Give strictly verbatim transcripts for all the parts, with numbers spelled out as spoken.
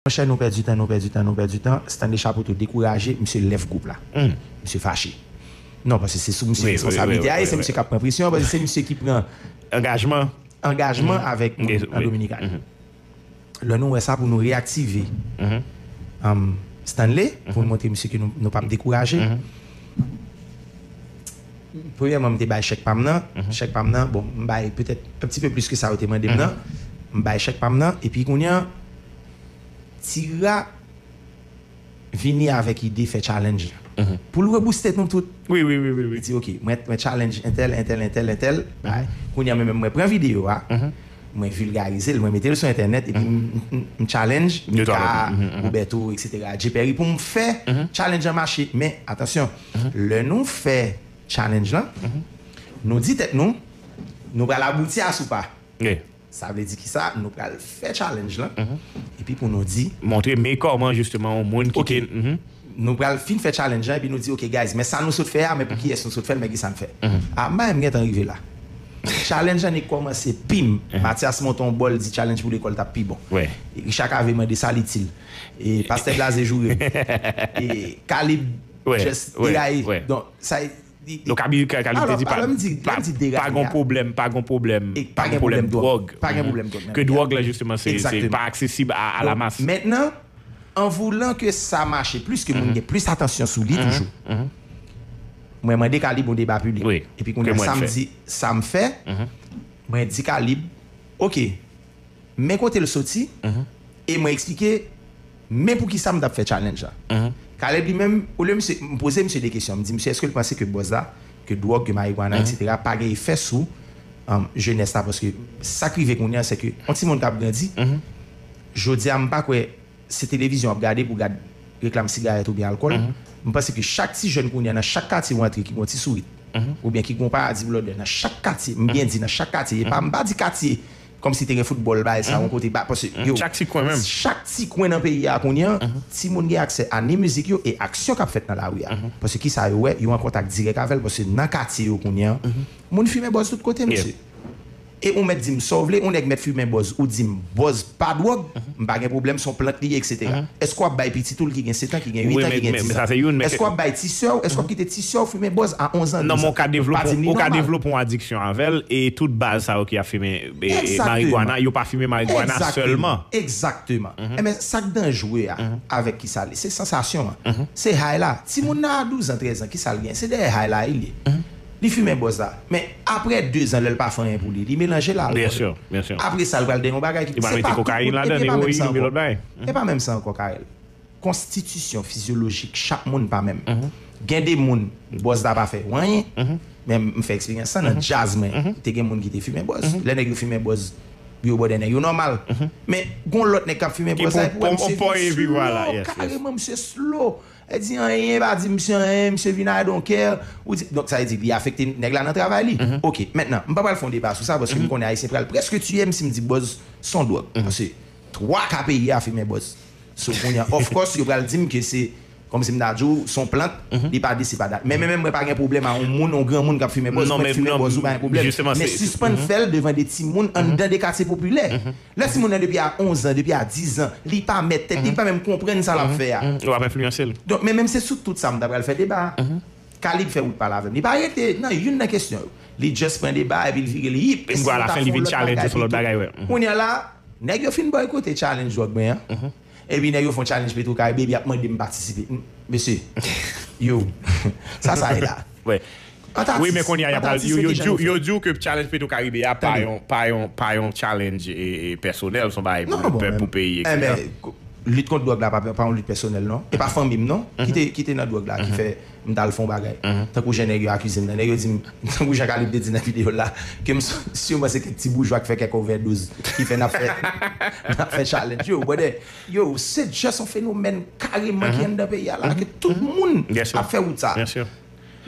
Monchè, nou pèdi tan, nou pèdi tan, nou pèdi tan. Stanley Chapoutot dekouraje, misye lève gwoup la. Misye fache. Non, paske se sou misye responsabilite a ye, se misye k ap pran presyon, paske se misye ki pran angajman avèk moun an Dominikani. Lè nou wè sa, pou nou reyaktive um, Stanley, pou nou montre misye ke nou, nou p ap dekouraje. Premyèman, m te bay chèk pa m nan. Chèk pa m nan, bon, m bay petèt un petit peu plus ke sa yo te mande m nan. M bay chèk pa m nan, epi kounye a, Tira vini avèk ide fè challenge la. Pou l rebouste nou tout. Wi, wi, wi, wi, wi. Li di, "Ok, mwen, mwen challenge entèl, entèl, entèl, entèl." Bay. Kounye a, mwen menm, mwen pran videyo a, mwen vilgarize l, mwen mete l sou entènèt, epi m, m, m, m challenge Mika, Roberto, et cetera, Jay Perry pou m fè challenge an mache. Men, atansyon, lè nou fè challenge lan, nou di tèt nou, nou pral abouti a Soupa. Sa vle di ki sa? Nou pral fè challenge lan. Epi pou nou di, montre, men kòman, jisteman, yon moun ki te. Nou pral fin fè challenge lan, epi nou di, "Ok, guys, men sa nou sot fè a, men pou kiyès nou sot fè l, men ki sa n fè?" A, m pa menm gentan rive la. Challenge lan nèk kòmanse, pim. Mathias monte yon bòl, di challenge pou lekòl t ap pi bon. Richard Cavé mande sa l itil. E Pastè Blaze joure m. E Kalib just deraye. Donk, sa, li, li, Donk, Kalib te di pa, pa, pa gon pwoblèm, pa gon pwoblèm, pa gon pwoblèm dwòg. Pa gen pwoblèm dwòg. Ke dwòg la, jisteman, se, se pa aksesib a, a la mas. Mentnan, an voulan ke sa mache plis, ke moun gen plis atansyon sou li toujou, mwen mande Kalib yon deba piblik. Epi kounye a, sa m di, sa m fè, mwen di Kalib, "Ok, men kote l soti, e mwen eksplike, men pou ki sa m t ap fè challenge la." Kalib li menm, olye misye, m poze misye de kesyon, m di, "Misye, èske l panse ke bòz la, ke dwòg, ke marigwana, et cetera, pa gen efè sou um, jenès la?" Paske sa k rive kounye a, se ke yon timoun k ap grandi, jodi a, m pa kwè se televizyon w ap gade pou gad reklam sigarèt oubyen alkòl. M panse ke chak ti jèn kounye a, nan chak katye w antre ki gon ti sourit, oubyen ki gon paradi blòdè, nan chak katye, m byen di nan chak katye, e pa, m pa di katye kòmsi te gen foutbòl, bagay sa, yon kote, ba, paske yo, chak ti kwen menm, chak ti kwen nan peyi a kounye a, timoun gen aksè a ni mizik yo e aksyon k ap fèt nan lari a. Paske ki sa yo wè, yo an kontak dirèk avè l, paske nan katye yo kounye a, moun fimen bòz tout kote, mesye. E ou mèt di m sa w vle, yon nèg mèt fimen bòz, ou di m bòz pa dwòg, m pa gen pwoblèm, se yon plant li ye, et cetera. Èske w ap bay pitit ou l ki gen sèt an, ki gen uit an, ki gen diz an? Èske w ap bay ti sè w, èske w ap kite ti sè w fimen bòz a onz an, douz an? Non, men ou ka devlope, ou ka devlope yon adiksyon avè l, e tout baz sa yo ki ap fimen, e, e, marigwana, yo pa fimen marigwana sèlman. Egzakteman. Enben, sa k danjre a, avèk ki sa l ye, se sansasyon an. Se high la. Timoun nan a douz an, trèz an, ki sa l gen? Se dèyè high la li ye. Li fimen bòz la. Men apre de zan, lè l pa fè anyen pou li, li melanje l a alkòl. Byen si, byen si. Apre sa, l pral dèyè yon bagay ki, li pral mete kokayin ladan l, ewoyin, epi lòt bagay. E pa menm sa ankò, Carel. Konstitisyon fizyolojik chak moun pa menm. Gen de moun, bòz la pa fè yo anyen. Men m fè eksperyans sa nan djaz mwen. Te gen moun ki te fimen bòz. Lè nèg yo fimen bòz, yo bò dèyè nèg yo nòmal. Men gon lòt nèg k ap fimen bòz la, epi w wè misye vin slow, kareman misye slow. E di anyen, pa di misye anyen, misye vin I don't care. Ou di, donk sa vle di li afekte nèg la nan travay li. Oke, mentnan, m pa pral fè yon deba sou sa, paske m konnen Ayisyen pral prèske tiye m si m di bòz se yon dwòg. Paske twa ka peyi a fimen bòz. So, kounye a, of course, yo pral di m ke se, kòmsi m ta di w, se yon plant, li pa di si pa dat. Men, men, men mwen pa gen pwoblèm a yon moun, yon granmoun k ap fimen bòz, mwen fimen bòz ou pa gen pwoblèm. Men sispann fè l devan de timoun anndan de katye popilè. Lè timoun nan depi a onz an, depi a diz an, li pa mèt tèt li, li pa menm konprann sa l ap fè a. Ou ap enfliyanse l. Donk, men menm se sou tout sa m ta pral fè deba a. Kalib fè wout pa l avè m. Li pa rete nan youn nan kesyon yo. Li just pran deba a epi l vire l yip. Epi a la fen li vin challenge sou lòt bagay, wi. Kounye a la, nèg yo fin bòykote challenge dwòg mwen an. Epi nèg yo fè yon challenge Petro Caribe, epi y ap mande m patisipe. M, mesye, yo, sa sa ye la? Wi, men kounye a, y ap pral, yo, yo di w, yo di w ke challenge Petro Caribe a pa yon, pa yon, pa yon challenge, e, e, pèsonèl, se yon bagay pou le pèp, pou peyi, et cetera. Lit kont dwòg la pa, pa yon lit pèsonèl, non. E pa fanmi m, non, ki te, ki te nan dwòg la, ki fè m t al fè yon bagay. Tankou jan nèg yo akize m nan. Nèg yo di m, tankou jan Kalib te di nan videyo l la, ke m s-, siman se kèk ti boujwa k fè kèk ovèdouz, ki fè n ap fè, n ap fè challenge. Yo, brother, yo, se just yon fenomèn kareman ki anndan peyi a la, ke tout moun ap fè wout sa.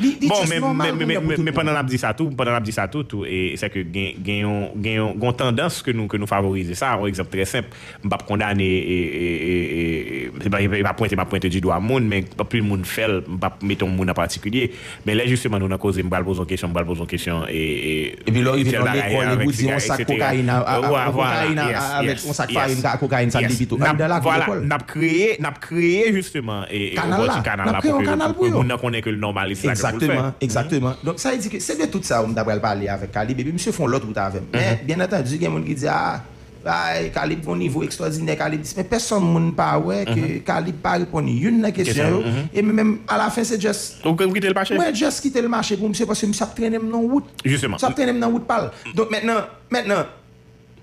Li, li just nòmal pou nèg pou tout moun. Bon, men, men, men, men, men pandan n ap di sa tou, pandan n ap di sa tou, tou, e, se ke gen, gen yon, gen yon, gen yon tandans ke nou, ke nou favorize sa. Yon egzanp trè senp, m p ap kondane, e, e, e, e, se pa, e pa pwente m ap pwente di dwa moun, men anpil moun fè l, m p ap mete yon moun an patikilye. Men lè jisteman nou nan koze, m pral poze yon kesyon, m pral poze yon kesyon, e, e, Epi lè w rive tèl nan bagay, lekòl, epi w di yon etsetera, sak kokayin a- a- Voilà, a- kokayin a- yes, a- avèk yes, yon sak yes, farin ka- kokayin sa yes. li pito. N ap- Anndan lakou voilà, lekòl. N ap kreye, n ap kreye jisteman e, e, Kanal la. opòti kanal N la ap kreye pou yon ke- kanal pou pou ke yo. Moun nan konnen ke l nòmal e se sa ke pou l fè. Egzakteman, egzakteman. Donk, sa vle di ke se de tout sa yo m ta pral pale avèk Kalib, epi misye fè yon lòt wout avè m. Men, byen antandi, gen moun ki di, a, ay, Kalib gon nivo ekstwòdinè, Kalib dis, men pèsonn moun pa wè ke Kalib pa reponn youn nan kesyon yo, e menm, alafen, se just, Ou kite l mache? Mwen just kite l mache pou misye, paske misye ap trennen m nan wout. Jisteman. Misye ap trennen m nan wout pa l. Donk, mentnan, mentnan,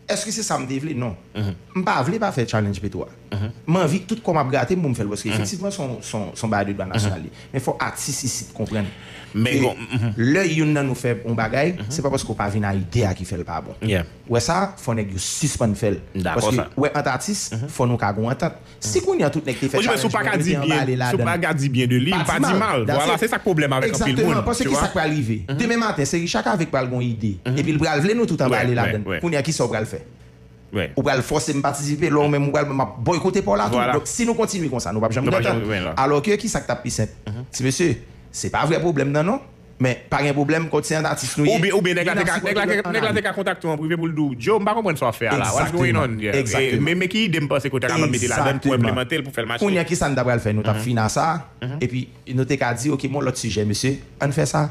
èske se sa m te vle? Non. M pa vle pa fè challenge Petro a. M anvi tout kò m ap grate m pou m fè l, paske efektivman, se yon- se yon- se yon bagay de dwa nasyonal li. Men fò atis isit konprann. Men ke gon- lè youn nan nou fè yon bagay, se pa paske w pa vin a ide a ki fè l pa bon. Yeah. Ou wè sa, fò nèg yo sispann fè l. Dakò Paske, sa. Wè, ant atis, fò nou ka gon antant. Si kounye a tout nèg te fè Ou di, men si w pa ka challenge, di yo te byen, anbale si w ladan pa l. ka di byen de li, m pa di mal. That's Vwala, it. Se sa k pwoblèm avèk anpil moun. Egzakteman, paske Tu ki vois? Sa k pral rive? Demen maten, se Richard Cavé k pral gon ide. Epi l pral vle nou tout anbale ladan l. Kounye a, ki sa w pral fè? Ou pral fòse m patisipe, lè w menm ou pral m ap boykote pa w la tou. Donk, si nou kontinye konsa, nou p ap janm gen antant. Alò ke, ki sa k t ap pi senp? Ti mesye, se pa vrè pwoblèm nan, non. Men, pa gen pwoblèm, kot se ant atis nou ye. Oubyen, oubyen nèg la te ka, nèg la te, nèg la te ka kontakte w an prive pou l di w, Joe, m pa konprann sa w ap fè a la. What's going on? Yeah. Egzakteman. Men, men ki ide m panse ke w ta ka mete ladan l pou w enplimante l, pou fè l mache? Kounye a, ki sa n ta pral fè? Nou t ap fin a sa, epi nou te ka di, ok, bon, lòt sijè, mesye, ann fè sa.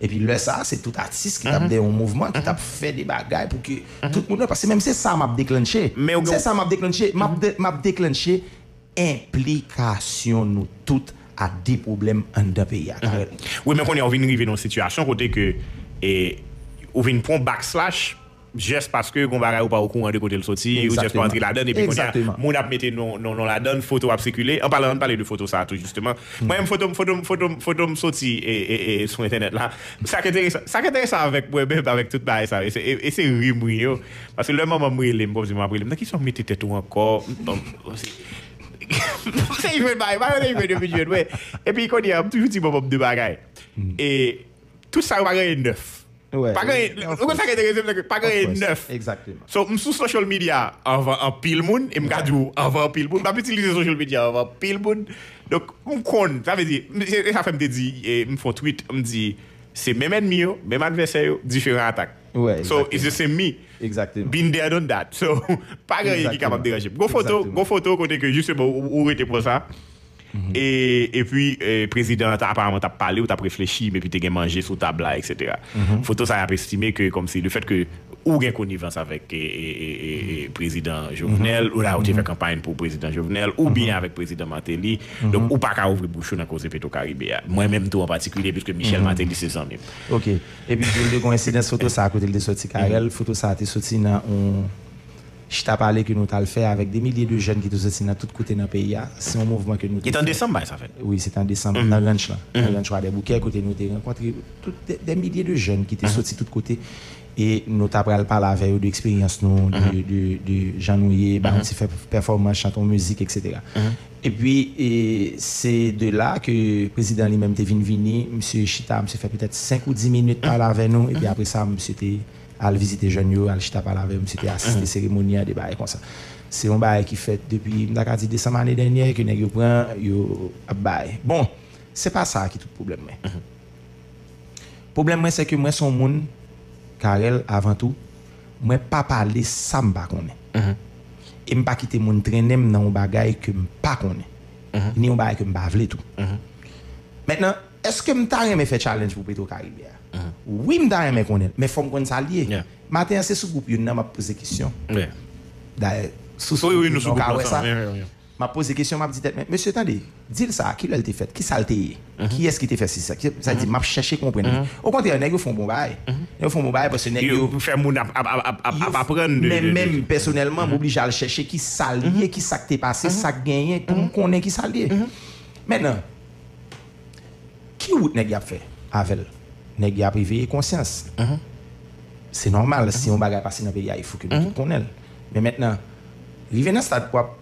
Epi lè sa, se tout atis ki t ap dèyè yon mouvman, ki t ap fè de bagay pou ke tout moun wè. Paske menm se sa m ap deklanche. Se sa m ap deklanche. M ap de- m ap deklanche enplikasyon nou tout a de pwoblèm anndan peyi a, Carel. Wi, men kounye a, ou vin rive nan yon sitiyasyon kote ke, e, ou vin pran yon backslash, just paske gon bagay ou pa okouran de kote l soti, ou just pa antre ladan, epi kounye a, moun ap mete non, non, non ladan, foto ap sikile. An palan, ann pale de foto sa a tou, jisteman. Mwen menm, foto m, foto m, foto m, foto m soti, e, e, e, sou entènèt la. Sa k enteresan, sa k enteresan avèk mwen menm, avèk tout bagay sa yo, e se, e, e se ri m ri yo. Paske lè manman m rele m, kòmsi m ap rele m, nan kisa w mete tèt ou ankò? Se jwenn bagay, pa yo te jwenn yo vin jwenn mwen. Epi kounye a, m toujou di manman m de bagay. E tout sa yo pa gen nèf. Pa gen, ou konn sa k enterese m, se ke pa gen nèf. So, m sou social media anvan anpil moun, e m ka di w anvan anpil moun. M ap itilize social media anvan anpil moun. Donk, m konn, sa vle di, e sa fè m te di, e m fè yon tweet, m di, se menm ènmi yo, menm advèsè yo, diferan atak. So, it's the same me. Been there, done that. So, pa gen anyen ki kapab deranje m. Gon foto, gon foto kote ke jisteman ou, ou rete pran sa. E, epi, e, prezidan an ta, aparaman t ap pale, ou t ap reflechi, epi te gen manje sou tab la, etsetera. Foto sa y ap estime ke, kòmsi, lefèt ke ou gen konivans avèk, e, e, e, e, e, prezidan Jovenel, ou la ou te fè kanpay pou prezidan Jovenel, oubyen avèk prezidan Martelly. Donk, ou pa ka ouvri bouch ou nan koze Petro Caribe a. Mwen menm tou an patikilye, piske Michel Martelly se zanmi m. Ok. Epi, boule de koyensidans, foto sa a, kote l te soti, Carel, foto sa a te soti nan yon chita pale ke nou t al fè avèk de milye de jèn ki te soti nan tout kote nan peyi a. Se yon mouvman ke nou te fè. Se te an desanm bagay sa fèt? Wi, se te an desanm, nan ranch lan. Nan ranch Kwadèboukè, kote nou te rankontre tout de, de milye de jèn ki te soti tout kote. E nou ta pral pale avè yo de eksperyans nou, de, de, de jan nou ye, ba yon ti fè pèfòmans, chante yon mizik, etsetera. Epi, e, se de la ke prezidan li menm te vin vini, misye chita, misye fè petèt senk ou dis minit pale avè nou, epi apre sa, misye te al vizite jèn yo, al chita pale avè yo, misye te asiste seremoni an, de bagay konsa. Se yon bagay ki fèt depi, m ta ka di, desanm ane dènyè, ke nèg yo pran, yo ap bay. Bon, se pa sa ki tout pwoblèm mwen. Pwoblèm mwen, se ke mwen se yon moun, Carel, avan tou, mwen pa pale sa m pa konnen. E m pa kite moun trennen m nan yon bagay ke m pa konnen. Ni yon bagay ke m pa vle tou. Mentnan, èske m ta renmen fè challenge pou Petro Caribe a? Wi, m ta renmen konnen l, men fò m konn sa l ye. Maten an, se sou gwoup youn nan m ap poze kesyon. Dayè, sou, sou gwoup youn nan w ka wè sa. M ap poze kesyon, m ap di tèt mwen, mesye, tande, dil sa a, kilè l te fèt? Kisa l te ye? Kiyès ki te fè si sa? Sa vle di, m ap chèche konprann li. Okontrè, nèg yo fè yon bon bagay. Nèg yo fè yon bon bagay paske nèg yo fè moun ap, ap, ap, ap, ap aprann de, men de, de, menm pèsonèlman, m oblije al chèche ki sa l ye, ki sa k te pase, sa k genyen, pou m konnen ki sa l ye. Mentnan, ki wout nèg y ap fè avè l? Nèg y ap eveye konsyans. Se nòmal, si yon bagay pase nan peyi a, il fò ke nou tout konnen l. Men mentnan, rive nan stad pou ap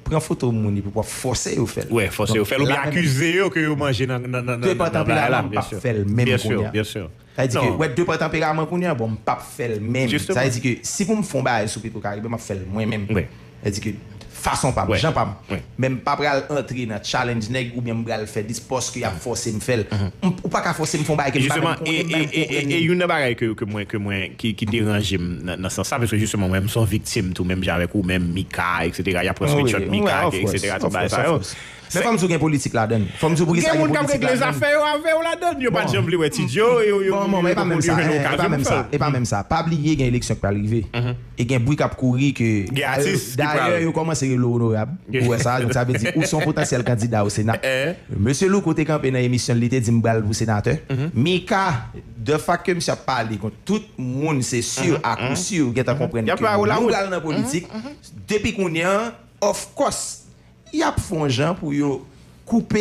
pran foto moun epi pou ap fòse yo fè l. Wè, fòse yo fè l, oubyen akize yo ke yo manje nan, nan, nan, nan, nan bagay la. De pa tanperaman, m p ap fè l menm kounye a. Sa vle di ke, wè, de pa tanperaman kounye a, bon, m p ap fè l menm. Sa vle di ke, si pou m fè yon bagay sou Petro Caribe, m ap fè l mwen menm. Sa vle di ke, fason pa m, jan pa m. Men m pa pral antre nan challenge nèg oubyen m pral fè dis paske y ap fòse m fè l. Ou pa ka fòse m fè yon bagay ke m pa menm konnen, m pa menm konprann li. E youn nan bagay ke, ke mwen, ke mwen, ki, ki deranje m nan, nan sans sa, paske jisteman mwen, m se yon viktim tou, menm jan avèk ou menm, Mika, et cetera. Y ap pran screenshot Mika, et cetera, tout bagay sa yo. Men fò m di w gen politik ladan l. Fò m di w poukisa gen politik ladan l. Gen moun k ap regle zafè yo avè w ladan l. Yo pa t janm vle wè Ti Djo, yo, yo, yo, yo jwenn okazyon pou fè l. E pa menm sa. Pa bliye gen eleksyon k pral rive. E gen bri k ap kouri ke dayè yo kòmanse rele w onorab. Ou wè sa? Donk sa vle di ou se yon potansyèl kandida o Sena. Mesye Louko te kanpe nan emisyon l, li te di m pral pou senatè. Mika, the fact ke misye ap pale kont tout moun, se si a kou si, ou gentan konprann ke moun pral nan politik. Depi kounye a, of course, y ap fè yon jan pou yo koupe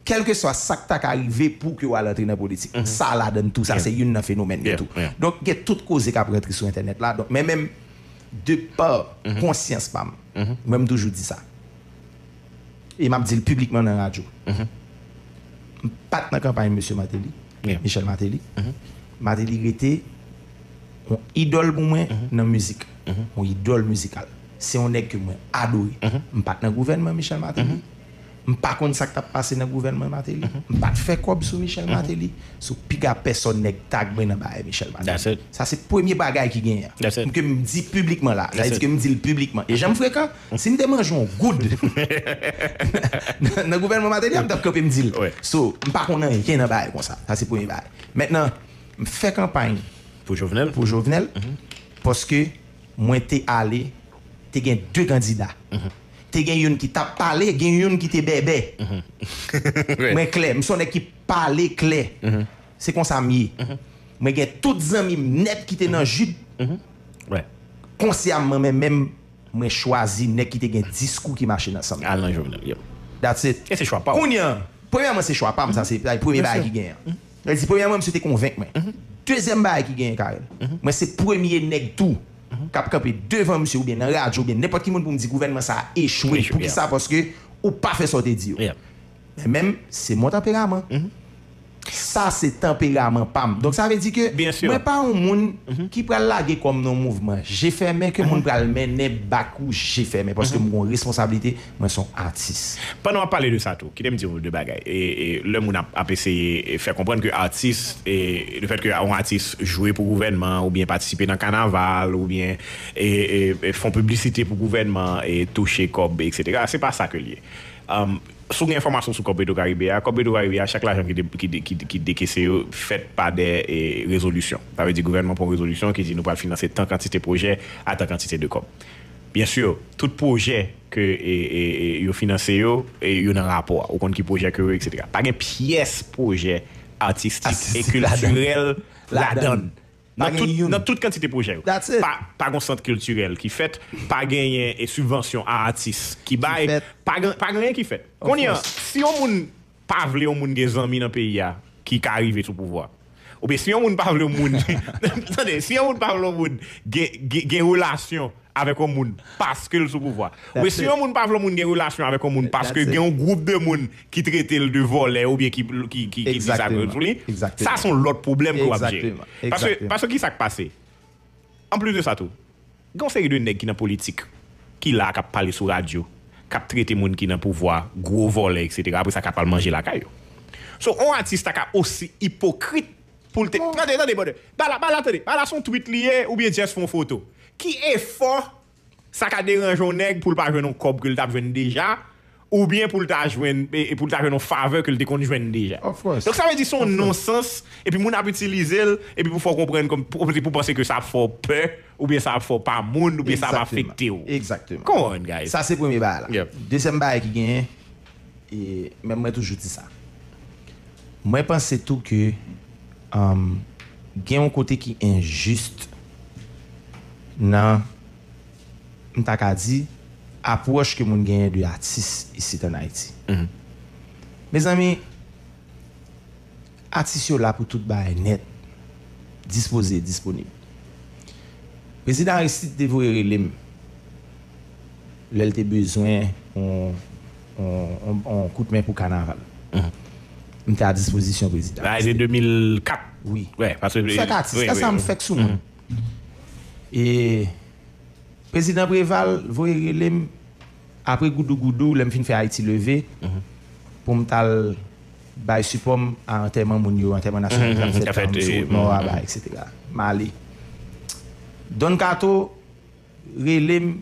kèlkeswa sa k ta ka rive pou ke w al antre nan politik. Sa ladan l tou, sa se youn nan fenomèn yo tou. Donk, gen tout koze k ap rantre sou entènèt la. Donk, men menm de pa konsyans pa m, mwen m toujou di sa. E m ap di l piblikman nan radyo. M pa t nan kanpay mesye Martelly, Michel Martelly. Martelly rete yon idòl pou mwen nan mizik. Yon idòl mizikal. Se yon nèg ke mwen adore. M pa t nan gouvènman Michel Martelly. M pa konn sa k t ap pase nan gouvènman Martelly. M pa t fè kòb sou Michel Martelly. Sou piga pèsòn nèg tag mwen nan bagay Michel Martelly. Sa se premye bagay ki genyen an. Ke m di piblikman la. Sa vle di ke m di l piblikman. E jan m frekan, si m te manje yon goud nan gouvènman Martelly, m t ap kanpe m di l. So, m pa konn anyen nan bagay konsa. Sa se premye bagay. Mentnan, m fè kanpay pou Jovenel. Pou Jovenel, paske mwen te ale, te gen de kandida. Te gen youn ki t ap pale, gen youn ki te bèbè. Mwen klè, m se yon nèg ki pale klè. Se konsa m ye. Mwen gen tout zanmi m nèt ki te nan Jid. Konsyamman, men menm mwen chwazi nèg ki te gen diskou ki mache nan san m. Al nan Jovenel. That's it. E se chwa pa w. Kounye a, premyèman, se chwa pa m, sa se premye bagay ki genyen. Sa vle di, premyèman, misye te konvenk mwen. Dezyèm bagay ki genyen, Carel, mwen se premye nèg tou k ap kanpe devan misye oubyen nan radyo oubyen nenpòt ki moun pou m di gouvènman sa a echwe. Poukisa? Paske ou pa fè sa w te di yo. Men menm, se mon tanperaman. Sa se tanperaman pa m. Donk sa vle di ke mwen pa yon moun ki pral lage kò m nan yon mouvman je fèmen ke moun pral mennen bak ou je fèmen paske m gen yon responsablite, mwen se yon atis. Pandan w ap pale de sa tou, kite m di w de bagay. E, e lè moun ap, ap eseye fè konprann ke atis, e lefèt ke yon atis jwe pou gouvènman oubyen patisipe nan kanaval oubyen e, e, e fè yon piblisite pou gouvènman e touche kòb, et cetera, se pa sa ke l ye. Si w gen enfòmasyon sou kòb Petro Caribe a, kòb Petro Caribe a, chak lajan ki, de, ki, de, ki, ki dekese yo fèt pa de e, rezolisyon. Sa vle di gouvènman pran rezolisyon ki di nou pral finanse tan kantite pwojè a tan kantite de kòb. Byen si, tout pwojè ke e, e, e, yo finanse yo, e, yo nan rapò a. Ou konn ki pwojè ke yo, et cetera. Pa gen pyès pwojè atistik e kiltirèl ladan l. Nan tout, nan tout kantite pwojè yo. Pa, pa gen sant kiltirèl ki fèt, pa genyen e sibvansyon a atis ki bay, pa gen, pa gen anyen ki fèt. Kounye a, si yon moun pa vle yon moun gen zanmi nan peyi a ki ka rive sou pouvwa, oubyen si yon moun pa vle yon moun, tande, si yon moun pa vle yon moun gen, gen, gen relasyon avèk yon moun paske l sou pouvwa. Oubyen si yon moun pa vle yon moun gen relasyon avèk yon moun paske gen yon gwoup de moun ki trete l de vòlè oubyen ki, ki, ki, ki di sa sou li, sa se yon lòt pwoblèm ke w ap jere. Paske, paske ki sa k pase? Anplis de sa tou, gen yon seri de nèg ki nan politik, ki la, k ap pale sou radyo, k ap trete moun ki nan pouvwa gwo vòlè, et cetera. Apre sa, k ap al manje lakay yo. So, yon atis ta ka osi ipokrit pou l te. Tande, tande, brother. Ba la, ba la, tande. Ba la, se yon tweet li ye, oubyen just fè yon foto. Ki efò sa ka deranje yon nèg pou l pa jwenn yon kòb ke l t ap jwenn deja, oubyen pou l ta jwenn, e, e pou l ta jwenn yon favè ke l te konn jwenn deja? Donk, sa vle di se yon nonsans, epi moun ap itilize l, epi pou fè w konprann, kòm, pou, pou panse ke sa ap fè w pè, oubyen sa ap fè w pa moun, oubyen sa ap afekte w. Come on, guys. Sa se premye bagay la. Dezyèm bagay ki genyen, e, men mwen toujou di sa. Mwen panse tou ke, um, gen yon kote ki enjis nan, m ta ka di, apwòch ke moun genyen de atis isit ann Ayiti. Mezanmi, atis yo la pou tout bagay nèt, dispoze, disponib. Prezidan Aristide te voye rele m lè l te bezwen yon, yon, yon, yon kout men pou kanaval. M te a dispozisyon prezidan. Sa se de mil kat. Wi. Fèk atis, sa m fèk sou moun. E prezidan Preval voye rele m Apre goudougoudou, lè m fin fè Ayiti Leve, pou m t al bay sipò m a antèman moun yo, antèman nasyonal ki t ap fèt nan Mò a bay, etsetera. M ale. Don Kato rele m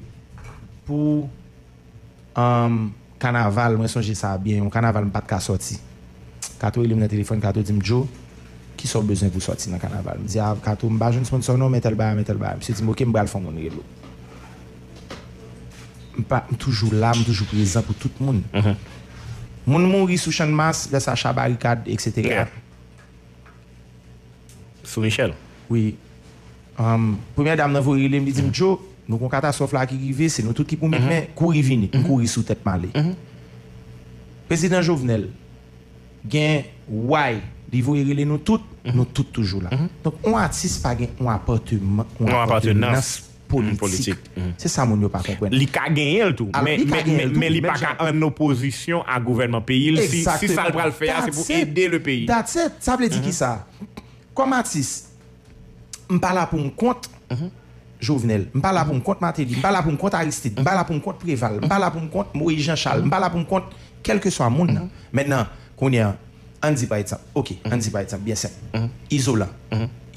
pou um, kanaval, mwen sonje sa byen, yon kanaval m pa t ka sòti. Kato rele m nan telefòn, Kato di m, Joe, kisa w bezwen pou sòti nan kanaval? M di, ah, Kato, m pa jwenn sponsò non, men tèl bagay, men tèl bagay. Misye di m, ok, m pral fè yon moun rele w. M pa, m toujou la, m toujou prezan pou tout moun. Moun mouri sou Channmas, lè sa Cha Barikad, etsetera. Sou Michel. Wi. Um, premyè dam nan voye rele m, li di m, Joe, nou gon katastwòf la ki rive, se nou tout ki pou met men, kouri vini. M kouri sou tèt m ale. Prezidan Jovenel, gen way, li voye rele nou tout, nou tout toujou la. Donk, yon atis pa gen yon apatman, yon apatnans politik. Se sa moun yo pa konprann. Li ka genyen l tou, men li pa ka an opozisyon a gouvènman peyi l si, si sa l pral fè a, se pou ede le peyi. That's it. Sa vle di ki sa? Kòm atis, m pa la pou m kont Jovenel, m pa la pou m kont Martelly, m pa la pou m kont Aristide, m pa la pou m kont Preval, m pa la pou m kont Moïse Jean Charles, m pa la pou m kont kèlkeswa moun nan. Mentnan, kounye a, ann di pa egzanp, ok, ann di pa egzanp, byen senp, izolan.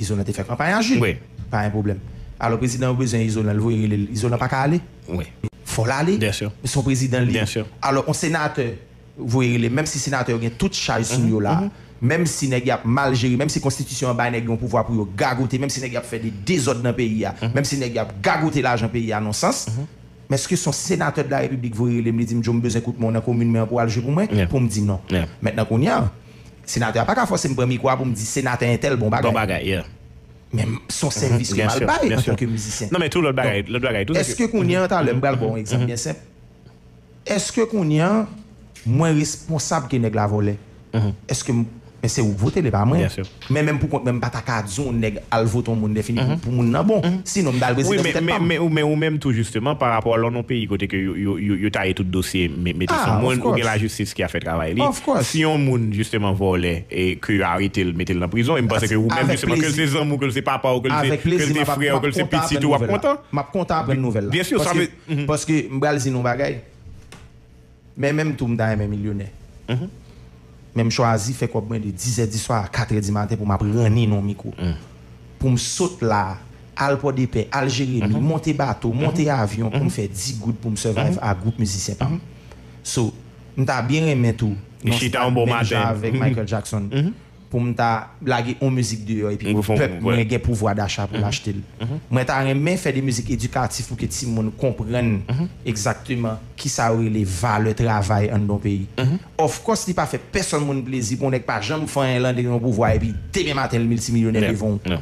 Izolan te fè kanpay a Jude, pa gen pwoblèm. Alò, prezidan yo bezwen izolan, l voye rele l, izolan pa ka ale. Fò l ale. Se yon prezidan l ye. Alò, yon senatè voye rele, menm si senatè yo gen tout chaj sou yo la, menm si nèg y ap mal jere, menm si konstitisyon an bay nèg yon pouvwa pou yo gagote, menm si nèg y ap fè de dezòd nan peyi a, menm si nèg y ap gagote lajan peyi a nan sans, men èske se yon senatè de la repiblik voye rele m, li di m, Joe, m bezwen kout men w nan komin mwen an pou w al jwe pou mwen, pou m di non? Mentnan, kounye a, senatè a pa ka fòse m pran mikwo a pou m di senatè entèl bon bagay. Men se yon sèvis ke m al bay antanke mizisyen. Non, men tou lòt bagay, lòt bagay tou, se ke... Èske kounye a, talè, m pral ba w yon egzanp byen senp. Èske kounye a, mwen responsab ke nèg la vòlè? Èske m, men se ou k vote l, e pa mwen. Men menm pou kont mwen, m pa ta ka di yon nèg al vote yon moun defini pou, pou moun nan bon. Sinon, m ta al prezidan sou tèt pa m. Men, men, men ou menm tou, jisteman, pa rapò lè w nan yon peyi kote ke yo, yo, yo, yo taye tout dosye, me-, mete sou moun, ou gen lajistis ki ap fè travay li. Si yon moun, jisteman, vòlè, e ke yo arete l, mete l nan prizon, e m panse ke ou menm, jisteman, ke l se zanmi w, ke l se papa w, ke l se, ke l se frè w, ke l se pitit ou, w ap kontan. M ap kontan aprann nouvèl la. Byen si, sa vle... Paske m pral di nou yon bagay. Men menm tou, m ta renmen milyonè. Men m chwazi fè kòb mwen de dizè di swa a katrè di maten pou m ap ranni nan yon mikwo. Pou m sot la, al Pòdepè, al Jeremi, monte bato, monte avyon pou m fè di goud pou m survive a gwoup mizisyen pa m. So, m ta byen renmen tou, nan stad menm jan avèk Michael Jackson, pou m ta lage yon mizik deyò epi pèp mwen gen pouvwa dacha pou l achte l. Mwen ta renmen fè de mizik edikatif pou ke timoun konprann egzakteman kisa yo rele valè travay anndan yon peyi. Of course, li pa fè pèsonn moun plezi pou yon nèg pa janm fè anyen l anndan yon pouvwa epi demen maten l miltimilyonè devan w.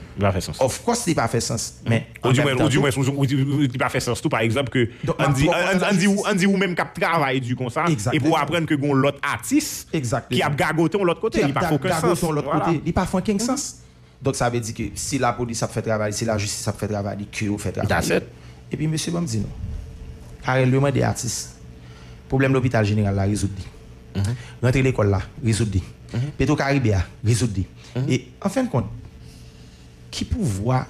Of course, li pa fè sans. Men Ou di mwen, ou di mwen, ou, ou di, ou di pa fè sans tou, pa egzanp, ke ann di, ann, ann di, ou, ann di ou menm k ap travay di konsa, epi w aprann ke gen yon lòt atis ki ap gagote yon lòt kote, li pa fè okenn sans. Li pa fè okenn sans. Donk, sa vle di ke si lapolis ap fè travay, si lajistis ap fè travay li, ke yo fè travay yo. Epi, mesye, ban m di nou, Carel, yo mande atis, pwoblèm lopital jeneral la, rezoud li. Rantre lekòl la, rezoud li. Petro Caribe a, rezoud li. E, an fen de kont, ki pouvwa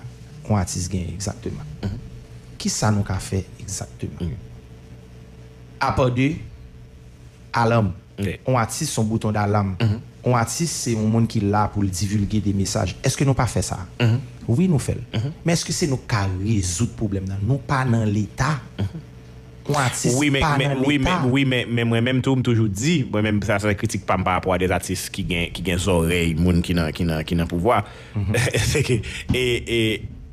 yon atis genyen egzakteman? Kisa nou ka fè egzakteman? Apa de alam. Yon atis se yon bouton dalam. Yon atis se yon moun ki la pou l divilge de mesaj. Èske nou pa fè sa? Wi, nou fè l. Men èske se nou k ka rezoud pwoblèm nan? Nou pa nan Leta. Yon atis pa nan Leta. Wi, men, wi, men, men mwen menm tou, m toujou di, mwen menm, sa se kritik pa m pa rapò a de atis ki gen, ki gen zòrèy moun ki nan, ki nan, ki nan pouvwa. Se ke, e, e,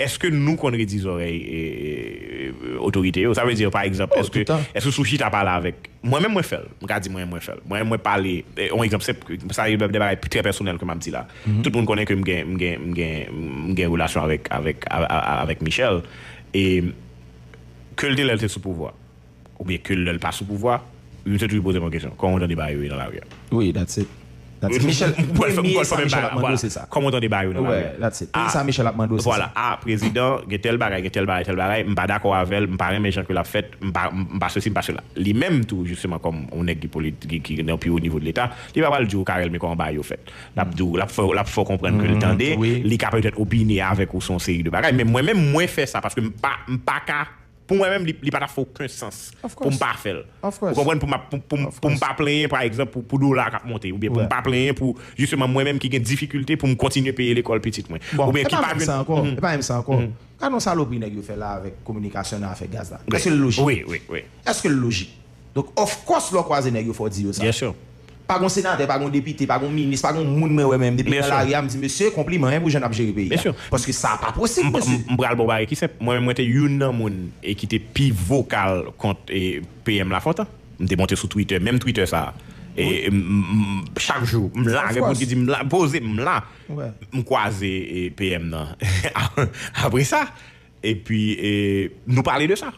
èske nou konn redi zòrèy, e, e, otorite yo? Sa vle di, pa egzanp, èske, èske si w chita pale avèk, mwen menm mwen fè l, m ka di mwen menm mwen fè l. Mwen menm mwen pale, e, yon egzanp senp, sa se de bagay trè pèsonèl ke m ap di la. Tout moun konnen ke m gen, m gen, m gen, m gen relasyon avèk, avèk, a, a, a, avèk Michel. E ke l te lè l te sou pouvwa, oubyen ke lè l pa sou pouvwa, misye toujou poze m yon kesyon. Kòman w tande bagay yo ye nan lari a? Wi, that's it. That's it. Michel, premye sa Michel ap mande w se sa. Kòman w tande bagay yo nan lari a? That's it. Premye sa Michel ap mande w se sa. Vwala, a, prezidan, gen tèl bagay, gen tèl bagay, tèl bagay, m pa dakò avè l, m pa renmen jan ke l ap fèt, m pa, m pa sesi, m pa sela. Li menm tou, jisteman, kòm yon nèg ki politi-, ki, ki nan pi wo nivo de Leta, li pa pral di w, Carel, men kòman bagay yo fèt. L ap di w, l ap fè, l ap fè w konprann ke l tande, li ka petèt opine avèk ou sou yon seri de bagay, men mwen menm, mwen fè sa, paske m pa, m pa ka Pou mwen menm, li, li pa ta fè okenn sans pou m pa fè l. Ou konprann? Pou m pa plenyen, pa egzanp, pou, pou dola k ap monte, oubyen pou m pa plenyen pou, jisteman, mwen menm ki gen difikilte pou m kontinye peye lekòl pitit mwen. Oubyen ki pa jwenn. Bon, e pa menm sa ankò. E pa menm sa ankò. Gade yon salopri nèg yo fè la avèk kominikasyon nan afè gaz la. Èske l lojik? Wi, wi, wi. Èske l lojik? Donk, of course, lè w kwaze nèg yo, fò w di yo sa. Byen si. Pa gon senatè, pa gon depite, pa gon minis, pa gon moun mwen wè menm depi nan lari a, m di, mesye, konpliman, hein, pou jan n ap jere peyi a. Byen si. Paske sa pa posib, mesye. M pral ba w bagay ki senp. Mwen menm, mwen te youn nan moun e ki te pi vokal kont e, P M Lafontan. M te monte sou Twitter, menm Twitter sa. E, m, m, m, chak jou, m la, gen moun ki di m la, poze, m la. M kwaze e, P M nan. Apre sa, epi e, nou pale de sa.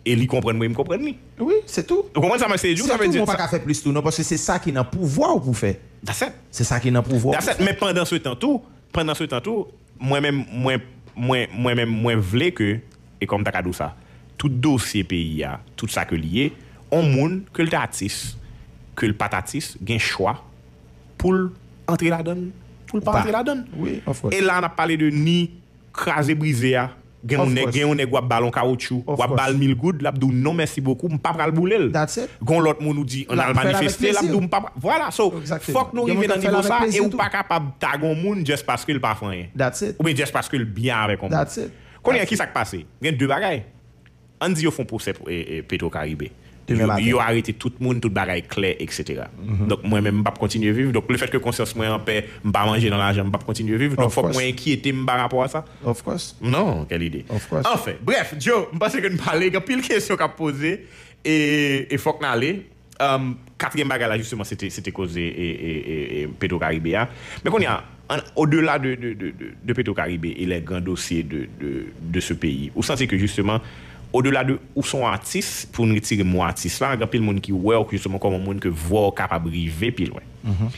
E li konprann mwen, m konprann li. Wi, se tou. Ou konprann sa m eseye di w? Sa vle di, men w pa ka fè plis tou, non, paske se sa ki nan pouvwa w pou fè. That's it. Se sa ki nan pouvwa w pou fè. That's it. Men pandan se tan tou, pandan se tan tou, mwen menm, mwen, mwen, mwen menm, mwen vle ke, e kòman m ta ka di w sa, tout dosye peyi a, tout sa ke li ye, on moun, ke l t atis, ke l pa t atis, gen chwa pou l antre ladan l, pou l pa antre ladan l. Wi, of course. E la, n ap pale de ni kraze brize a. Gen yon nèg, gen yon nèg w ap ba l yon kawotchou, w ap ba l mil goud, l ap di w non mèsi bokou, m pa pral boule l. That's it. Gon lòt moun ou di ann al manifeste, l ap di w m pa pral. Vwala, so, fòk nou rive nan nivo sa, e ou pa kapab tag yon moun just paske l pa fè anyen. That's it. Oubyen just paske l byen avèk yon moun. That's it. Kounye a, ki sa k pase? Gen de bagay. Ann di yo fè yon pwosè pou, e, e, Petro Caribe. Demen maten. Yo, yo arete tout moun, tout bagay klè, et cetera. Donk, mwen menm, m p ap kontinye viv. Donk, lefètke konsyans mwen anpè, m pa manje nan lajan, m p ap kontinye viv. Donk, fòk mwen enkyete m pa rapò a sa. Of course. Non, kèl ide. Of course. Anfen, brèf, Joe, m panse ke n pale, gen anpil kesyon k ap poze, e, e fòk n ale. Um, katriyèm bagay la, jisteman, se te, se te koze e, e, e, e Petro Caribe a. Men kounye a, an, odela de, de, de, de, de Petro Caribe e lè gran dosye de, de, de se peyi, ou santi ke, jisteman, odela de ou se yon atis, pou n retire mo atis la, gen anpil moun ki wè w, jisteman, kòm yon moun ke vwa w kapab rive pi lwen.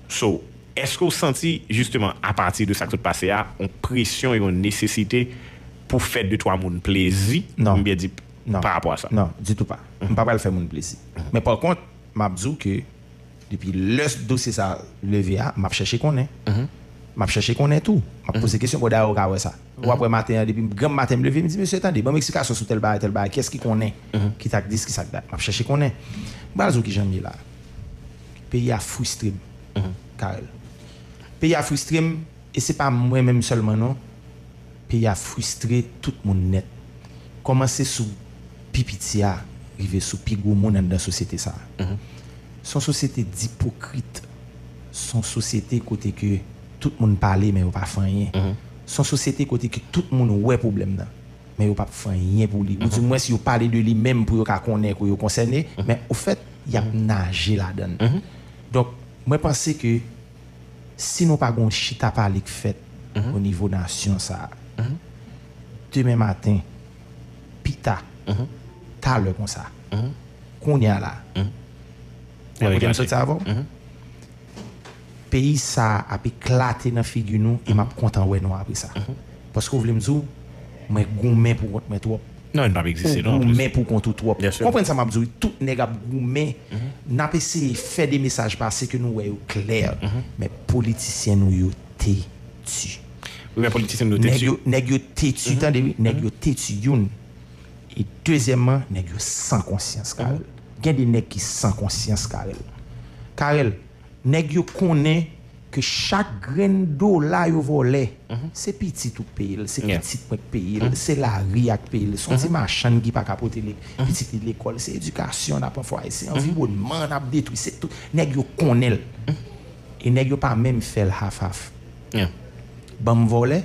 So, èske w santi, jisteman, apati de sa k sot pase a, yon presyon, yon nesesite pou fè de twa moun plezi, m byen di, pa rapò a sa? Non, ditou pa. M pa pral fè moun plezi. Men pa kont, m ap di w ke depi lè dosye sa leve a, m ap chèche konnen. M ap chèche konnen tou. M ap poze kesyon, bon, dayè ou ka wè sa. Ou ap wè maten an, depi granm maten m leve, m di, mesye, tande, ban m eksplikasyon sou tèl bagay, tèl bagay, kiyès ki konnen, ki t ak dis, ki sa k dat. M ap chèche konnen. M pral di w kijan m ye la. Peyi a fristre m, Carel. Peyi a fristre m, e se pa mwen menm sèlman non. Peyi a fristre tout moun nèt. Kòmanse sou pi piti a, rive sou pi gwo moun anndan sosyete sa a. Se yon sosyete dipokrit. Se yon sosyete kote ke tout moun pale, men yo pa fè anyen. Se yon sosyete kote ke tout moun wè pwoblèm nan, men yo p ap fè anyen pou li. Ou di mwens yo pale de li menm pou yo ka konnen ke yo konsène, men ofèt, y ap naje ladan l. Donk, mwen panse ke si nou pa gon chita pale k fèt o nivo nasyon sa a, demen maten, pita, talè konsa, kounye a la, ou konprann sa m sot di avè w? Peyi sa a ap eklate nan figi nou e m ap kontan wè nou apre sa. Paske w vle m di w, mwen goumen pou kont mwen twòp. Non, li p ap egziste non. Ou goumen pou kont ou twòp. Konprann sa m ap di w, tout nèg ap goumen. N ap eseye fè de mesaj pase ke nou wè yo klè. Men politisyen nou yo teti. Wi, men politisyen nou yo teti. Nèg yo, nèg yo teti, tande wi, nèg yo teti youn. E dezyèmman, nèg yo san konsyans, Carel. Gen de nèg ki san konsyans, Carel. Carel, nèg yo konnen ke chak grenn dola yo vòlè, se pitit ou k peye l, se pitit mwen k peye l, se lari a k peye l, se yon ti machann ki pa ka pote pitit li lekòl, se edikasyon n ap anfwaye, se anviwònman n ap detwi, se tout. Nèg yo konnen l. E nèg yo pa menm fè l half half. Ban m vòlè,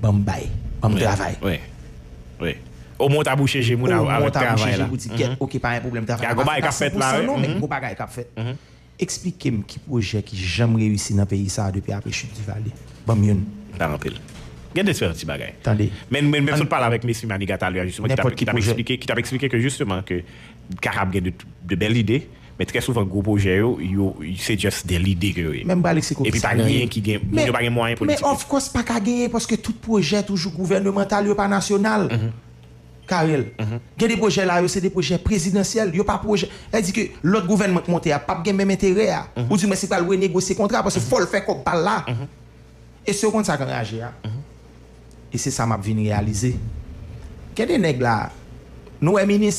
ban m bay, ban m travay. Omwen w ta bouche je moun avèk travay la. Omwen w ta bouche je pou di, kèt, oke, pa gen pwoblèm, travay pa fèt a san pou san non, men gon bagay k ap fèt. Eksplike m ki pwojè ki janm reyisi nan peyi sa a depi apre chit Duvalier. Ban m youn. Pa anpil. Gen de sèl ti bagay. Tande. Men, men, men sot pale avèk mesye Maniga talè a, jisteman, ki t ap, ki t ap eksplike, ki t ap eksplike ke, jisteman, ke kapab gen de, de bèl ide, men trè souvan, gwo pwojè yo, yo, se just de lide ke yo ye. Men m pral eksplike w kisa l ye. Epi pa gen anyen ki gen, moun yo pa gen mwayen politik. Men of course, pa ka genyen, paske tout pwojè toujou gouvènemantal, yo pa nasyonal. Carel. Gen de pwojè la yo, se de pwojè prezidansyèl, yo pa pwojè. Sa vle di ke lòt gouvènman k monte a p ap gen menm enterè a. Ou di mwen si pral renegosye kontra, paske fò l fè kòb pa l la. E si w konn sa k anraje a. E se sa m ap vin reyalize. Gen de nèg la, nou wè minis,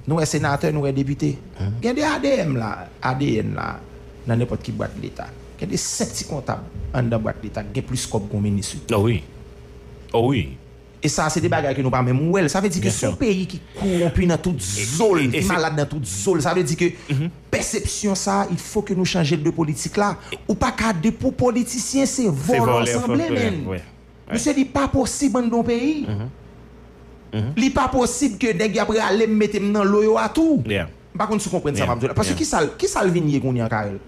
nou wè senatè, nou wè depite. Gen de A D M la, A D N la, nan nenpòt ki bwat leta. Gen de senp ti kontab anndan bwat leta, gen plis kòb ke yon minis, wi. Oh wi. Oh wi. E sa, se de bagay ke nou pa menm wè l. Sa vle di ke se yon peyi ki kowonpi nan tout zo l, ki malad nan tout zo l. Sa vle di ke pèsepsyon sa, il faut que nou chanje l de politik la. Ou pa ka de pou politisyen, se vòlè sanble, menn. Mesye, li pa posib anndan yon peyi. Li pa posib ke nèg y ap rale m mete m nan lo yo a tou. M pa konn si w konprann sa m ap di w la. Paske kisa l, kisa l vin ye kounye a, Carel?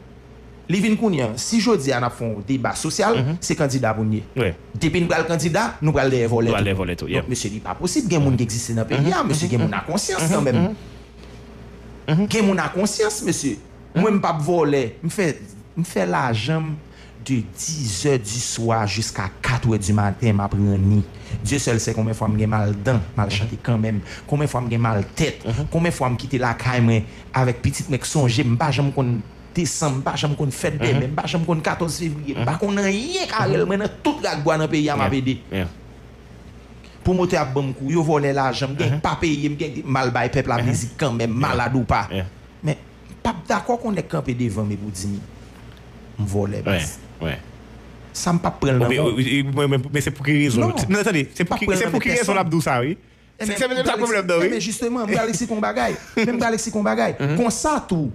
Li vin kounye a, si jodi a n ap fè yon deba sosyal, se kandida pou n ye. Depi n pral kandida, nou pral dèyè vòlè tou. Donk, mesye, li pa posib. Gen moun ki egziste nan peyi a, mesye, gen moun a konsyans kanmenm. Gen moun a konsyans, mesye. Mwen, m p ap vòlè. M fè, m fè lajan m de dizè diswa jiska katrè dimaten, m ap ranni. Dye sèl sè konbyen fwa m gen mal dan, m al chante kanmenm. Konbyen fwa m gen mal tèt. Konbyen fwa m kite lakay mwen avèk pitit mwen k sonje m, m pa janm konn desanm, m pa janm konn fèt dèmen, m pa janm konn katòz fevriye, m pa konn anyen, Carel, mwen nan tout rak bwa nan peyi a m ap ede. Pwomotè ap ban m kou, yo vòlè lajan m, gen pa peye m, gen m al bay pèp la mizik kanmenm, malad ou pa. Men, m p ap dakò ke yon nèg kanpe devan m epi w di m m vòlè, baz. Sa m p ap pran l nan men w. Men se pou ki rezon? Non, tande, se pou ki rezon l ap di w sa, wi. Se menm sa pwoblèm nan, wi. Ebyen, jisteman, m pral eksplike yon bagay. Men m pral eksplike yon bagay. Konsa tou,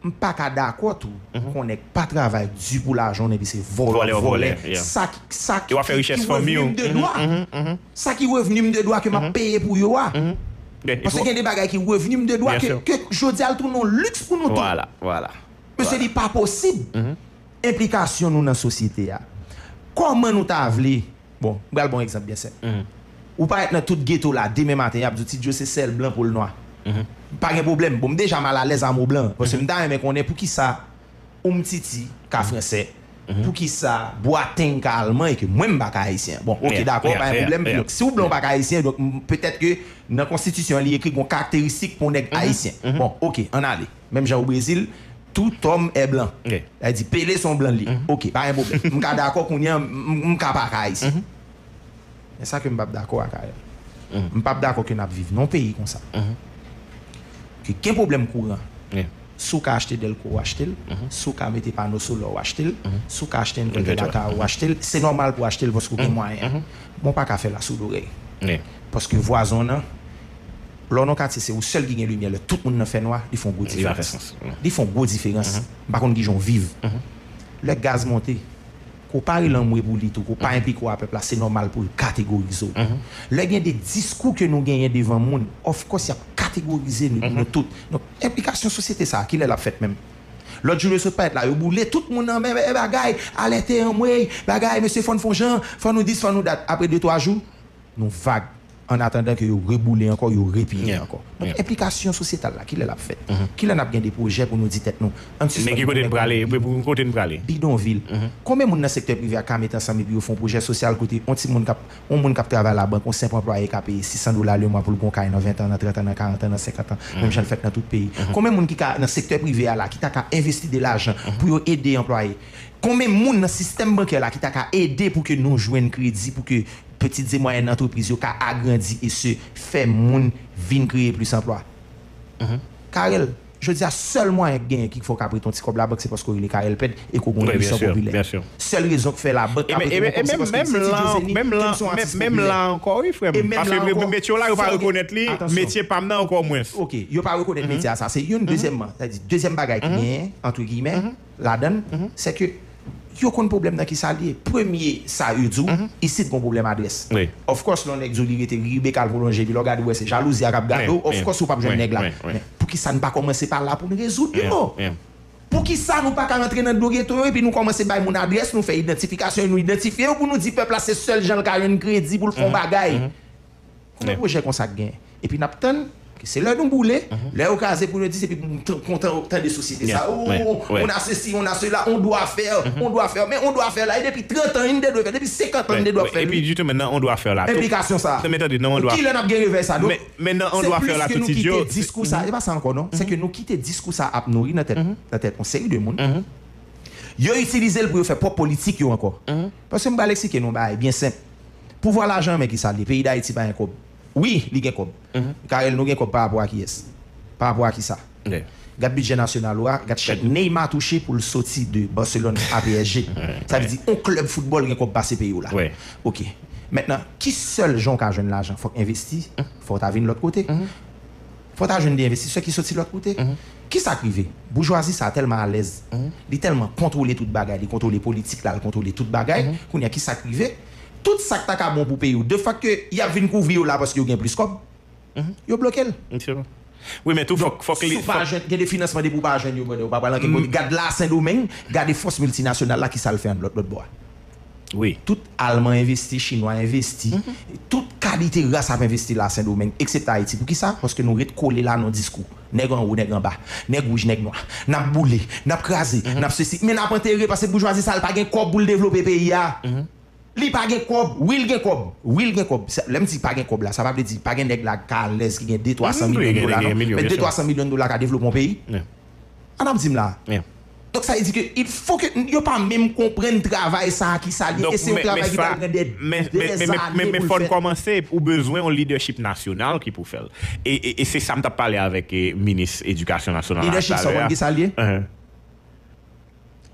m pa ka dakò tou ke yon nèg pa travay di pou lajan w epi se vòlè w ap vòlè. Sa ki, sa ki, ki revni m de dwa. Sa ki revni m de dwa ke m ap peye pou yo a. Paske gen de bagay ki revni m de dwa ke, ke jodi a l tounen yon liks pou nou tou. Mesye, li pa posib. Enplikasyon nou nan sosyete a. Kòman nou ta vle Bon, m pral ba w yon egzanp byen senp. Ou parèt nan tout geto la, demen maten, y ap di w Ti Djo se sèl blan pou l nwa. Pa gen pwoblèm. Bon, m deja malalèz a mo blan. Paske m ta renmen konnen poukisa Umtiti ka fransè, poukisa Boateng ka alman e ke mwen m pa ka ayisyen. Bon, oke, dakò, pa gen pwoblèm. Donk, si w blan w pa ka ayisyen, donk, petèt ke nan konstitisyon an, li ekri gen yon karakteristik pou yon nèg ayisyen. Bon, oke, ann ale. Menm jan o Brezil, tout homme est blanc. Sa vle di, Pele se yon blan li ye. Oke, pa gen pwoblèm. M ka dakò kounye a, m, m ka pa ka ayisyen. Men sa ke m p ap dakò a, Carel. M p ap dakò ke n ap viv nan yon peyi konsa. Ke gen pwoblèm kouran. Si w ka achte dèlko, w achte l. Si w ka mete pano solè, w achte l. Si w ka achte invètè lakay ou, w achte l. Se nòmal pou w achte l paske w gen mwayen an. Men w pa ka fè l asou dorèy. Paske vwazen w nan, lè w nan katye se ou sèl ki gen limyè, lè tout moun nan fènwa, li fè yon gwo diferans. Li fè yon gwo diferans. M pa konn kijan w viv. Lè gaz monte, ke w pa rele anmwe pou li tou, ke w pa enplike w a pèp la, se nòmal pou l kategorize w. Lè gen de diskou ke nou genyen devan moun, of course, y ap kategorize nou, nou tout. Donk, enplikasyon sosyete sa a, kilè l ap fèt menm? Lòt jou yo sot parèt la, yo boule tout moun nan men, men bagay, alète anmwey, bagay, mesye, fò n fè yon jan, fò nou dis, fò nou dat. Apre de twa jou, nou vag. Annatandan ke yo reboule ankò, yo repiye ankò. Donk, enplikasyon sosyetal la, kilè l ap fèt? Kilè n ap gen de pwojè pou nou di tèt nou, ann sispann. Men ki kote n prale? Pou kote n prale? Bidonvil. Konbyen moun nan sektè prive a ka met ansanm epi yo fè yon pwojè sosyal kote yon timoun k ap, yon moun k ap travay labank, yon senp anplwaye ka peye sis san dola lemwa pou l gen yon kay nan ven tan, nan trant an, nan karant an, nan senkant an, menm jan l fèt nan tout peyi? Konbyen moun ki ka, nan sektè prive a la, ki ta ka envesti de lajan pou yo ede anplwaye? Konbyen moun nan sistèm bankè la ki ta ka ede pou ke nou jwenn kredi, pou ke pitit e mwayèn antrepriz yo ka agrandi e se fè moun vin kreye plis anplwa? Carel, jodi a, sèl mwayen k genyen ki fè w ka prete yon ti kòb labank, se paske w rele Carel Pèd e ke w gen yon emisyon popilè. Sèl rezon k fè labank ka prete mwen kòb, se paske m se Ti Djo Zenith, ke m se yon atis popilè. E menm la ankò, wi, frè m. Paske metye w la, yo pa rekonèt li, metye pa m nan ankò mwens. Oke, yo pa rekonèt metye a, sa se youn. Dezyèmman, sa di, dezyèm bagay ki genyen, antre giyimè, ladan l, se ke yo konn pwoblèm nan kisa l ye. Premye sa yo di w, isit gon pwoblèm adrès. Of course, lè yon nèg di w li rete ri Rebecca l pwolonje, epi lè w gade w wè se jalouzi a k ap gade w, of course ou p ap jwenn nèg la. Men poukisa n pa kòmanse pa la pou n rezoud yo? Poukisa nou pa ka rantre nan do geto yo epi nou kòmanse bay moun adrès, nou fè idantifikasyon, nou idantifye yo pou nou di pèp la se sèl jan l ka jwenn kredi pou l fè yon bagay? Konbyen pwojè konsa k genyen? Epi n ap tann ke se lè nou boule, lè yo kraze pou nou di se epi pou nou kontan tande sosyete sa, oh, on a ceci, on a cela, on doit faire, on doit faire. Men on doit faire la, e depi trant an, n te dwe fè, depi senkant an, n te dwe ap fè l, wi. Epi, jisteman, nan on doit faire la tou. Enplikasyon sa a. Men tande, nan on doit. Kilè n ap gen revèy sa? Donk, men nan on doit faire la tou, Ti Djo. Se plis ke nou kite diskou sa, e pa sa ankò, non. Se ke nou kite diskou sa ap nouri nan tèt, nan tèt yon seri de moun. Yo itilize l pou yo fè pwòp politik yo ankò. Paske m pral eksplike nou yon bagay byen senp. Pouvwa lajan an, men kisa l ye? Peyi Dayiti pa gen kòb. Wi, li gen kòb. Karel, nou gen kòb pa rapò a kiyès? Pa rapò a kisa? Gad bidjè nasyonal ou a, gad chèk Neymar touche pou l soti de Barcelone a P S G. Sa vle di, yon klèb foutbòl gen kòb pase peyi w la. Ok. Mentnan, ki sèl jan w ka jwenn lajan? Fòk envesti, fò w ta vin lòt kote. Fò w ta jwenn de envestisè ki soti lòt kote. Kisa k rive? Boujwazi sa a tèlman alèz. Li tèlman kontwole tout bagay, li kontwole politik la, li kontwole tout bagay. Kounye a, kisa k rive? Tout sa k ta ka bon pou peyi w, de fak ke y ap vin kouvri yo la paske yo gen plis kòb, yo bloke l. Wi, men tou fòk, fòk li. Si w pa jwenn, gen de finansman depi w pa jwenn yo, brother, ou pa pral ankenn kote. Gad la Sendomeng, gade fòs miltinasyonal la, kisa l fè annlòt lòt bò a. Wi. Tout Alman envesti, Chinwa envesti, tout kalite ras ap envesti la Sendomeng, eksepte Ayiti. Poukisa? Paske nou ret kole la nan diskou. Nèg anwo, nèg anba, nèg wouj, nèg nwa. N ap boule, n ap kraze, n ap sesi. Men n ap antere paske boujwazi sa l pa gen kòb pou l devlope peyi a. Li pa gen kòb, wi l gen kòb, wi l gen kòb. Lè m di pa gen kòb la, sa pa vle di pa gen nèg la k alèz ki gen de twa san milyon dola, non. Men de twa san milyon dola ka devlope yon peyi. An ap di m la. Donk sa vle di ke il fo ke yo pa menm konprann travay sa a ki sa l ye. E se yon travay ki pral pran dè, dè zane pou l fèt. Men fò n kòmanse, ou bezwen yon lidèchip nasyonal ki pou fè l. E, e, e se sa m t ap pale avèk, e, minis edikasyon nasyonal la talè a. Lidèchip sa w konn ki sa l ye?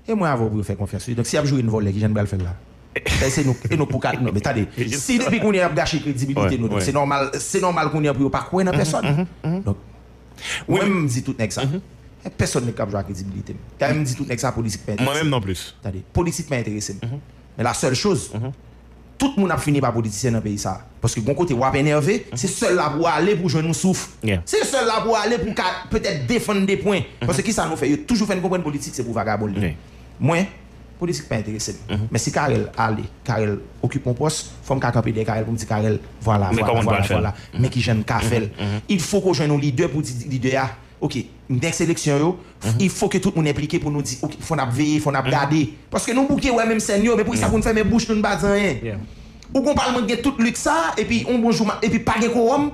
E mwen avè w pou yo fè konfyans, wi. Donk, si y ap joure n vòlè, kijan n pral fè l la? E se nou, e nou pou ka, non, men tande, si depi kounye a y ap gache kredibilite nou, donk se nòmal, se nòmal kounye a pou yo pa kwè nan pèsòn. Donk, mwen menm, m di tout nèg sa. Pèsòn nèg k ap jwe ak kredibilite m. Kay m di tout nèg sa, politik pa enterese m. Mwen menm non plis. Tande, politik pa enterese m. Men la sèl choz, tout moun ap fini pa politisyen nan peyi sa. Paske gon kote w ap enève, se sèl la pou w ale pou w jwenn yon souf. Se sèl la pou w ale pou w ka petèt defann de pwen. Paske kisa nou fè? Yo toujou fè n konprann politik se pou vagabon l ye. Mwen, politik pa enterese m. Men si Carel ale, Carel okipe yon pòs, fò m ka kanpe dèyè Carel pou m di Carel, vwala, vwala, vwala, vwala. Men kijan n ka fè l. Il fo ke w jwenn yon lidè pou di lidè a, ok, nèks eleksyon yo, il fo ke tout moun enplike pou nou di, ok, fò n ap veye, fò n ap gade. Paske nou bouke wè menm sèn yo, men poukisa pou n fèmen bouch nou, n pa di anyen? Ou gon palman ki gen tout liks sa, epi yon bon jou, epi pa gen kowòm?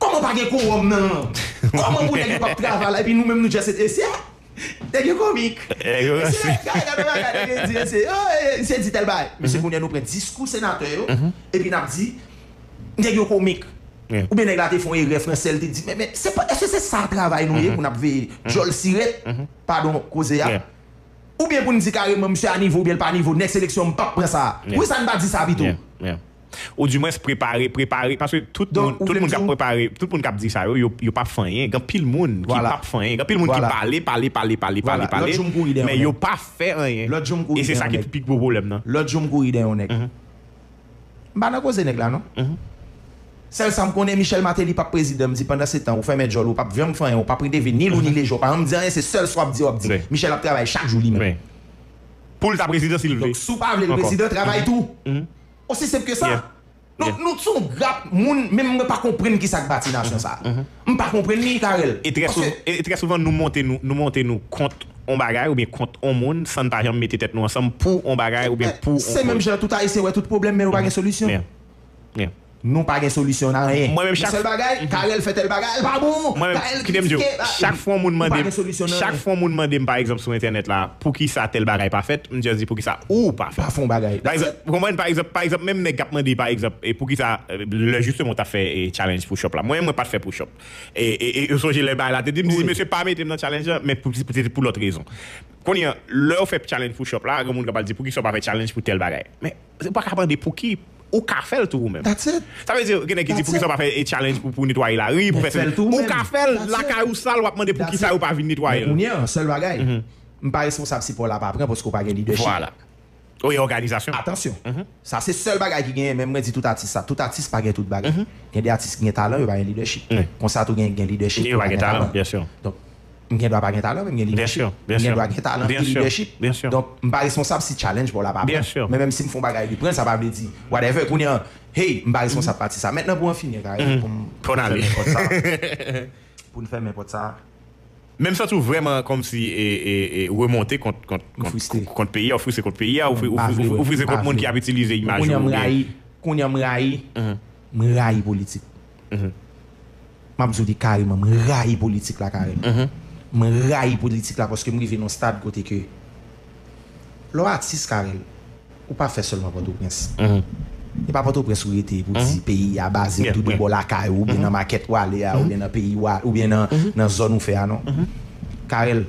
Kòman pa gen kowòm nan? Kòman pou nèg yo p ap travay la, epi nou menm nou just ete esye? Nèg yo komik. Mesye, gade, gade, gade, nèg yo di, mesye, oh, eh, misye di tèl bagay. Mesye, kounye a nou pran diskou senatè yo, epi n ap di, nèg yo komik. Oubyen nèg la te fè yon erè fransè, l te di, men, men, se pa, èske se sa travay nou ye pou n ap veye djòl sirèt, padon koze a? Oubyen pou n di kareman, misye a nivo oubyen l pa nivo, nèks eleksyon m p ap pran sa. Poukisa n pa di sa pito? Ou dimwens prepare, prepare, paske tout moun, tout moun k ap prepare, tout moun k ap di sa yo, yo, yo p ap fè anyen. Gen anpil moun ki p ap fè anyen. Gen anpil moun ki pale, pale, pale, pale, pale, pale, men yo pa fè anyen. E se sa ki pi gwo pwoblèm nan. Lòt jou m kouri dèyè yon nèg. M pa nan koze nèg la, non. Sèl sa m konnen, Michel Martelly p ap prezidan, m di pandan se tan, ou fèmen djòl, ou p ap janm fè anyen, ou p ap ridevye, ni lou ni lejan, ou pa janm di anyen, se sèl sa w ap di, w ap di. Michel ap travay chak jou li menm. Pou l ta prezidan, si l vle. Donk, si w pa vle l prezidan, travay tou. Osi senp ke sa. Nou, nou t yon grap moun, menm mwen pa konprann kisa k bati nasyon sa. M pa konprann li, Carel. E trè souvan, e trè souvan, nou monte, nou, nou monte nou kont on bagay oubyen kont on moun, san n pa janm mete tèt nou ansanm pou on bagay oubyen pou on koz. Se menm jan tout Ayisyen wè tout pwoblèm, men nou pa gen solisyon. Nou pa gen solisyon nan anyen. Mwen menm, chak sèl bagay, Carel fè tèl bagay, l pa bon. Mwen menm, Carel kite m di w, kritike, chak fwa yon moun mande m, chak fwa yon moun mande m, pa egzanp, sou entènèt la, poukisa tèl bagay pa fèt, m just di, poukisa ou pa fè? Pa fè yon bagay. Pa egzanp, ou konprann, pa egzanp, pa egzanp, menm nèg k ap mande, pa egzanp, e poukisa, e, lè jisteman w t ap fè, e, challenge push up la. Mwen, mwen pa t fè push up. E, e, e, ou sonje lè bagay la te di m, di, mesye, pa mete m nan challenge lan, men pou, se te pou lòt rezon. Kounye a, lè w fè challenge push up la, gen moun k ap al di, poukisa w pa fè challenge pou tèl bagay? Men, ou pa ka mande pouki, ou ka fè l tou ou menm. Sa vle di, gen nèg ki di, poukisa w pa fè, e, challenge pou, pou netwaye lari, pou fè sa? Ou ka fè l lakay ou sal, w ap mande poukisa yo pa vin netwaye l. Men kounye a, sèl bagay, m pa responsab si pa w la pa pran paske w pa gen lidèchip. Vwala. Ou gen òganizasyon. Atansyon. Sa se sèl bagay ki genyen, men mwen di tout atis sa. Tout atis pa gen tout bagay. Gen de atis ki gen talan, yo pa gen lidèchip. Konsa tou gen, gen lidèchip, yo pa gen talan. Donk, m gen dwa pa gen talan, men m gen lidèchip. M gen dwa gen talan e lidèchip. Donk, m pa responsab si challenge pa w la pa pran. Men menm si m fè yon bagay li pran, sa pa vle di, whatever, kounye a, hey, m pa responsab pati sa. Mentnan pou an fini, Carel, pou m fèmen pòt sa. Pou n fèmen pòt sa. Men m santi w vrèman kòmsi, e, e, e, remonte kont, kont, kont, kont peyi a, ou fristre kont peyi a, ou fri-, ou fri-, ou fristre kont moun ki ap itilize imaj ou. Kounye a m rayi, kounye a m rayi, m rayi politik. M ap di w li kareman, m rayi politik la, Carel. M rayi politik la paske m rive nan yon stad kote ke lè w atis, Carel, ou pa fè sèlman Pòtoprens. E pa Pòtoprens ou rete pou di peyi a baze tou de bò lakay ou, oubyen nan makèt ou ale a, oubyen nan peyi ou a, oubyen nan, nan zòn ou fè a, non. Carel,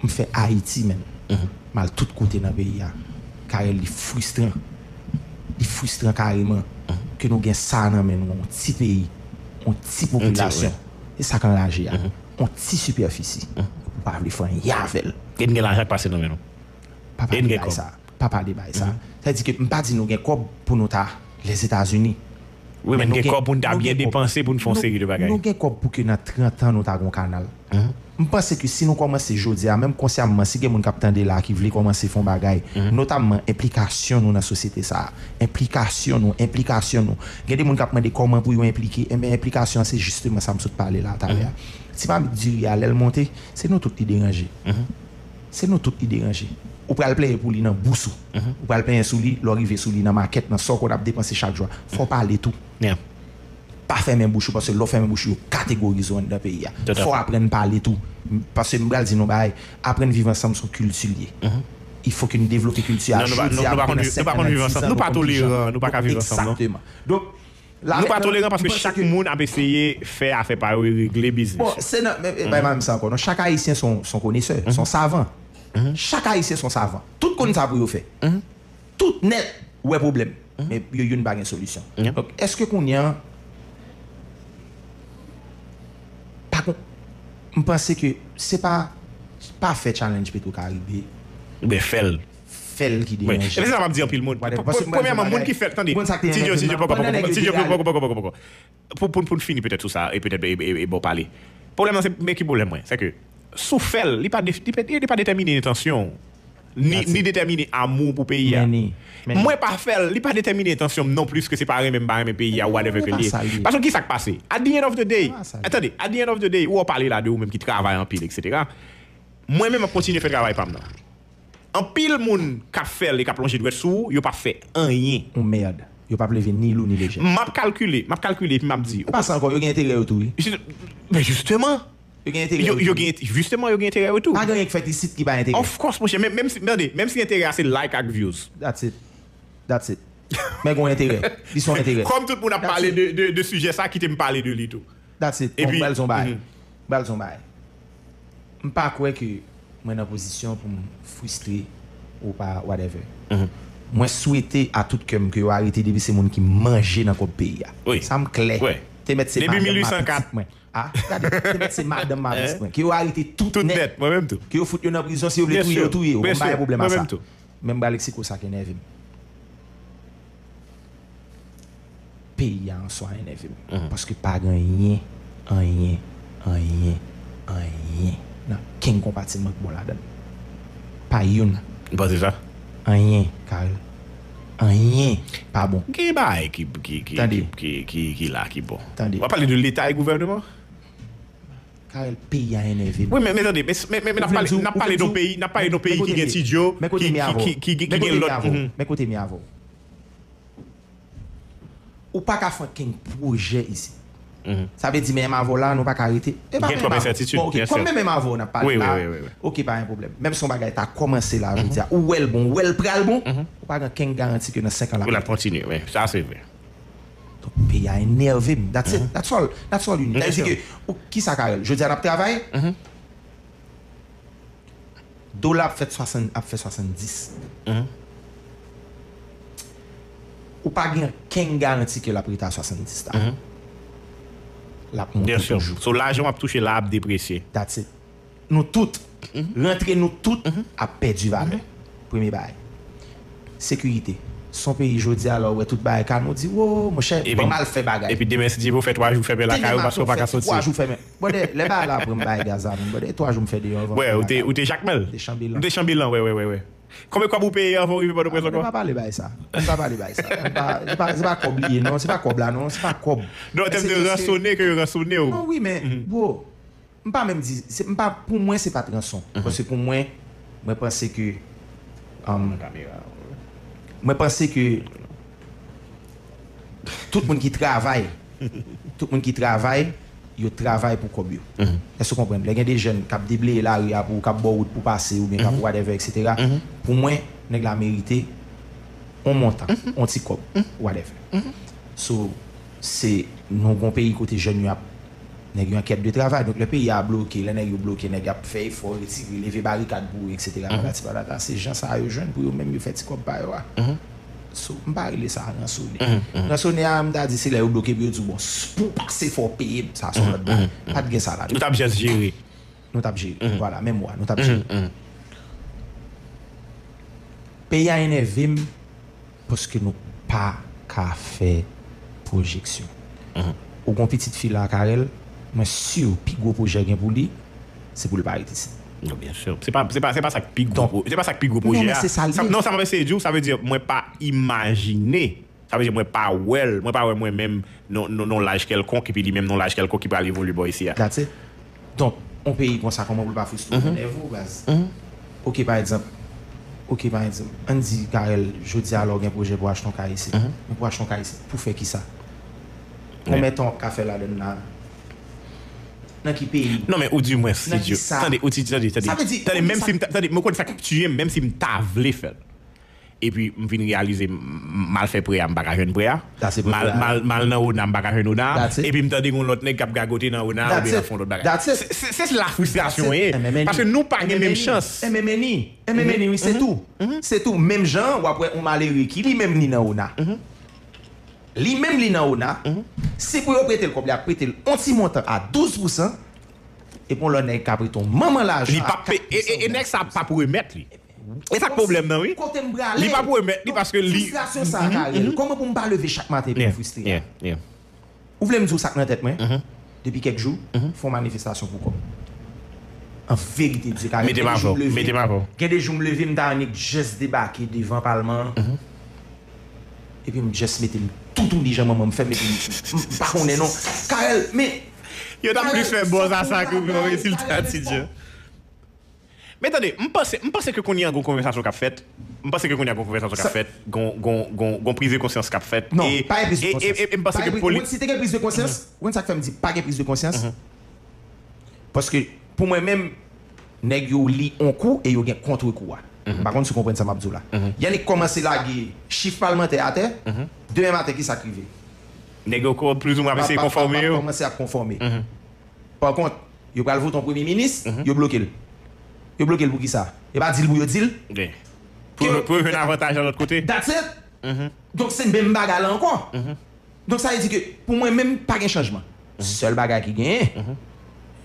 m fè Ayiti, menm. M al tout kote nan peyi a. Carel, li fristran. Li fristran kareman ke nou gen sa nan men nou, yon ti peyi, yon ti popilasyon. E sa k anraje a. Yon ti sipèfisi. Ou pa vle fè anyen avè l. E n gen lajan k pase nan men nou. Pa pale bay sa. Pa pale bay sa. Sa vle di ke m pa di nou gen kòb pou nou ta Lèzetazini. Wi, men n gen kòb pou n ta byen depanse pou n fè yon seri de bagay. Nou gen kòb pou ke nan trant an nou ta gon kanal. M panse ke si nou kòmanse jodi a, menm konsyamman, si gen moun k ap tande la ki vle kòmanse fè yon bagay, notamman enplikasyon nou nan sosyete sa a, enplikasyon nou, enplikasyon nou. Gen de moun k ap mande kòman pou yo enplike, enben enplikasyon an se jisteman sa m sot pale la talè a. Ti mamit diri a, lè l monte, se nou tout li deranje. Se nou tout li deranje. Ou pral plenyen pou li nan bous ou. Ou pral plenyen sou li, lè w rive sou li nan makèt, nan sa w konn ap depanse chak jou a. Fò w pale tou. Pa fèmen bouch ou, paske lè w fèmen bouch ou, yo kategorize w anndan peyi a. Fò w aprann pale tou. Paske m pral di nou bagay, aprann viv ansanm se yon kilti l ye. Il faut que nou devlope kilti a. Jodi a, nou nan senk an, nan diz an, nou pa konn viv ansanm. Nou pa toleran, nou pa ka viv ansanm, non. Egzakteman. Donk, Nou pa toleran paske chak moun ap eseye fè afè pa yo e regle biznis yo. Bon, se nan, men, men, bay m sa ankò, non. Chak Ayisyen se yon, se yon konesè, se yon savan. Chak Ayisyen se yon savan. Tout konn sa pou yo fè. Tout nèt wè pwoblèm. Men yo youn pa gen solisyon. Donk, èske kounye a, pa kon, m panse ke se pa, pa fè challenge Petro Caribe. Oubyen fè l. Fè l ki deranje. E se sa m ap di anpil moun. Premyèman, moun ki fè l, tande, Ti Djo, Ti Djo, poko, poko, poko, Ti Djo, poko, poko, poko, poko. Pou, pou, pou n fini petèt sou sa, e petèt, e, e, e bon pale. Pwoblèm nan, se, men ki pwoblèm mwen, se ke, si w fè l, li pa, li pa, li pa detèmine entansyon w, ni, ni detèmine amou pou peyi a. Mwen pa fè l, li pa detèmine entansyon m non plis ke se pa renmen m pa renmen peyi a, whatever ke l ye. Paske ki sa k pase? At the end of the day, tande, at the end of the day, ou wè w pale la de ou menm ki travay anpil, et cetera. Mwen menm ap kontinye fè travay pa m nan. Anpil moun k ap fè l e k ap lonje dwèt sou ou, yo p ap fè anyen. Yon mèd. Yo p ap leve ni lou ni lejè. M ap kalkile, m ap kalkile, epi m ap di, An pasan ankò, yo gen enterè yo tou, wi. Men jisteman, yo gen enterè yo tou. Jisteman, yo gen enterè yo tou. Pa gen anyen k fèt isit ki pa enterè. Of course, monchè, menm, menm si, tande, menm si enterè a se like ak views. That's it. That's it. Men gen yon enterè. Li se yon enterè. Kòm tout moun ap pale de, de, de sijè sa, kite m pale de li tou. That's it. Bon, m pral di yon bagay. M pral di yon bagay. M pa kwè ke mwen nan pozisyon pou m fristre ou pa whatever. Mwen swete a tout kè m ke yo arete depi se moun ki manje nan kòb peyi a. Sa m klè. Te mèt se madanm m ak pitit mwen. A, gade, te mèt se madanm m ak pitit mwen. Ke yo arete tout nèt. Mwen menm tou. Ke yo fout yo nan prizon, si yo vle touye, yo touye yo. Mwen m pa gen pwoblèm a sa. Men m pral eksplike w sa k enève m. Peyi a an swa enève m. Paske pa gen anyen, anyen, anyen, anyen nan kenn konpatiman k bon ladan l. Pa youn. Ou panse sa? Anyen, Carel. Anyen pa bon. Gen bagay ki, ki, ki, ki, ki, ki la, ki bon. Tande. W ap pale de leta e gouvèneman? Carel, peyi a enève m. Wi, men, men tande, men, men, men, men n ap pale, n ap pale de yon peyi, n ap pale de yon peyi ki gen Ti Djo, ki, ki, ki, ki, ki gen lòt. Men kote m ye avè w. Ou pa ka fè ankenn pwojè isit. Sa vle di, men m avè w la, nou pa ka rete. E pa gen twòp ensètitid, byen si. Kòm men m avè w n ap pale la, oke, pa gen pwoblèm. Menm si yon bagay ta kòmanse la, jodi a, ou wè l bon, ou wè l pral bon, ou pa gen ankenn garanti ke nan senk an l ap kontinye, wi, sa se vre. Donk, peyi a enève m. That's it. That's all. That's all you need. Sa vle di ke, ou, kisa, Carel? Jodi a, n ap travay. Dola ap fèt swasann, ap fè swasanndis. Ou pa gen kenn garanti ke l ap rete a swasanndis la. L ap monte toujou. So, lajan w ap touche la ap depresye. That's it. Nou tout, rantre nou tout ap pèdi valè. Premye bagay. Sekirite. Se yon peyi jodi a, lè w wè tout bagay kalm, ou di, wo, monchè, ban m al fè bagay. Epi demen, si Dye vle, w fè twa jou fèmen lakay ou paske w pa ka soti. Twa jou fèmen. Brother, lè bagay la pran m bay gaz la, menm, brother, e twa jou m fè deyò anvan m fè bagay. Ou te, ou te jakmèl. Ou te chanbelan. Ou te chanbelan, wi, wi, wi, wi. Konbyen kòb ou peye anvan w rive Pòtoprens ankò? An pa pale bay sa. An pa pale bay sa. An pa, se pa, se pa kòb li ye, non. Se pa kòb la, non. Se pa kòb. Non, an tèm de ransone ke yo ransone w. Non, wi, men, bro, m pa menm di, se, m pa, pou mwen, se pa t ranson. Paske pou mwen, mwen panse ke, um, mwen panse ke tout moun ki travay, tout moun ki travay, yo travay pou kòb yo. Èske w konprann? Lè gen de jèn k ap debleye lari a pou, k ap ba w wout pou pase, oubyen k ap whatever, et cetera. Pou mwen, nèg la merite on montan, on ti kòb, whatever. So, se, nou gon peyi kote jèn yo ap, nèg yo an kèt de travay. Donk, lè peyi a bloke, lè nèg yo bloke, nèg ap fè efò, retire, leve barikad pou ou, et cetera. Patati patata, se jan sa a yo jwenn pou yo menm yo fè ti kòb pa yo a. So, m pa rele sa ransone. Ransone a, m ta di se lè yo bloke pou yo di w, bon, s- pou w pase fò w peye m, sa se yon lòt bagay. Pa t gen sa la. Nou t ap just jere. Nou t ap jere. Vwala, menm mwa, nou t ap jere. Peyi a enève m paske nou pa ka fè pwojeksyon. Ou gon pitit fi la, Carel, mwen si pi gwo pwojè gen pou li, se pou l pa ret isit. Non, byen si. Se pa, se pa, se pa sa k pi gwo, se pa sa k pi gwo pwojè a. Non, men se sa l ye. Non, sa m ap eseye di w, sa vle di mwen pa imajine. Sa vle di mwen pa wè l, mwen pa wè mwen menm non, non, non laj kèlkonk, epi li menm non laj kèlkonk ki pral evolye bò isi a. That's it. Donk, on peyi konsa, kòman pou l pa fristre w, enève w, baz? Ok, pa egzanp, ok, pa egzanp, ann di, Carel, jodi a la w gen pwojè pou w achte on kay isit. Men pou w achte on kay isit, pou fè kisa? Konbyen tan w ap ka fè ladann la? Nan ki peyi? Non, men ou di mwen, si Dye. Tande, ou ti, tande, tande. Sa vle di, tande, menm si m ta, tande, mwen konn sa k ap tiye m, menm si m ta vle fè l. Epi m vin reyalize m, m al fè prè a, m pa ka jwenn prè a. M al, m al, m al nan ona, m pa ka jwenn ona. Epi m tande gon lòt nèg k ap gagote nan ona oubyen k ap fè yon lòt bagay. Se, se, se la fristrasyon ye. Paske nou pa gen menm chans. M M N I, M M N I, wi, se tou. Se tou. Menm jan, w ap wè yon malere ki li menm li nan ona. Li menm li nan ona. Si pou yo prete l kòb, li ap prete l yon ti montan a douz pousan. Epi yon lòt nèg ka prete yon manman lajan. Li p ap pe-, e, e, e nèg sa p ap remèt li. E sa k pwoblèm nan, wi. Kote m prale? Li p ap remèt li paske li. Fristrasyon sa a ka rele. Kòman pou m pa leve chak maten epi m fristre a? Ou vle m di w sa k nan tèt mwen? Depi kèk jou, fè yon manifestasyon pou kòb. An verite, Dye ka gen de jou m leve. Mete m avè w. Gen de jou m leve, m ta annik just debake devan palman an. Epi m just mete m toutouni jan manman m fè m, epi m, m, m pa konnen non. Carel, men. Yo t ap plis fè buzz a sa ke pou yon rezilta, Ti Djo. Men tande, m panse, m panse ke kounye a gon konvèsasyon k ap fèt. M panse ke kounye a gon konvèsasyon k ap fèt. Gon, gon, gon, gon priz de konsyans k ap fèt. Non, pa gen priz de konsyans. E, e, e, e m panse ke poli- Si te gen priz de konsyans, ou konn sa k fè m di pa gen priz de konsyans? Paske, pou mwen menm, nèg yo li on kou e yo gen kont kou a. M pa konn si w konprann sa m ap di w la. Y annik kòmanse lage chif palmantè atè, demen maten, ki sa k rive? Nèg yo ko-, plizoumwen ap eseye konfòme yo. Kòmanse ap konfòme. Pa kont, yo pral vote yon premye minis, yo bloke l. Yo bloke l pou ki sa? E pa di l pou yo di l? Pou, pou yo jwenn avantaj nan lòt kote? That's it. Donk, se menm bagay la ankò. Donk, sa vle di ke, pou mwen menm, pa gen chanjman. Sèl bagay ki genyen,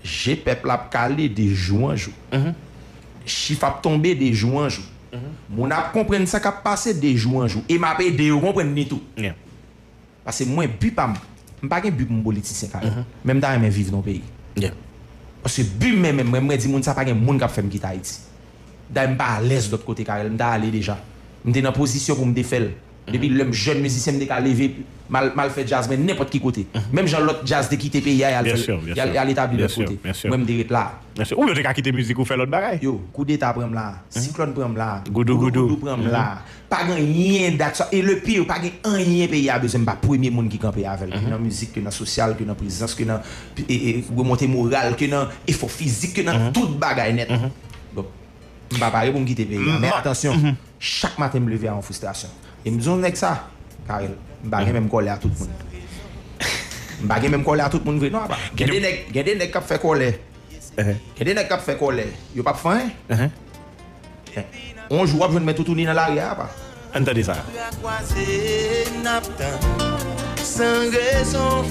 je pèp la ap kale de jou an jou. Chif ap tonbe de jou an jou. Moun ap konprann sa k ap pase de jou an jou. E m ap ede yo konprann li tou. Paske mwen, bi pa m, m pa gen bi pou m politisyen, Carel. Men m ta renmen viv nan peyi. Paske bi m menm, mwen, mwen di moun sa pa gen moun k ap fè m kite Ayiti. Dayè m pa alèz lòt kote, Carel, m ta ale deja. M te nan pozisyon pou m te fè l. Depi lè m jèn mizisyen, m te ka leve, m al, m al fè djaz mwen nenpòt ki kote. Menm jan lòt djaz te kite peyi a, y al fè, y al, y al etabli lòt kote. Mwen, m te ret la. Oubyen w te ka kite mizik ou fè lòt bagay. Yo, koudeta pran m la. Siklòn pran m la. Goudougoudou pran m la. Pa gen anyen dat sa. E le pire, pa gen anyen peyi a bezwen m pa premye moun ki kanpe avè l. Ke nan mizik, ke nan sosyal, ke nan prezans, ke nan, e, e, remonte moral, ke nan efò fizik, ke nan tout bagay nèt. Donk, m pa pare pou m kite peyi a. Men atansyon, chak maten m leve a yon fristrasyon. E m di yon nèg sa, Carel, m pa gen menm kòlè a tout moun. M pa gen menm kòlè a tout moun vre non, apa. Gen de nèg, gen de nèg k ap fè kòlè. Gen de nèg k ap fè kòlè, yo p ap fè anyen. On jou w ap jwenn men toutouni nan lari a, apa. Ann tande sa. Bra kwaze, n ap tann san rezon.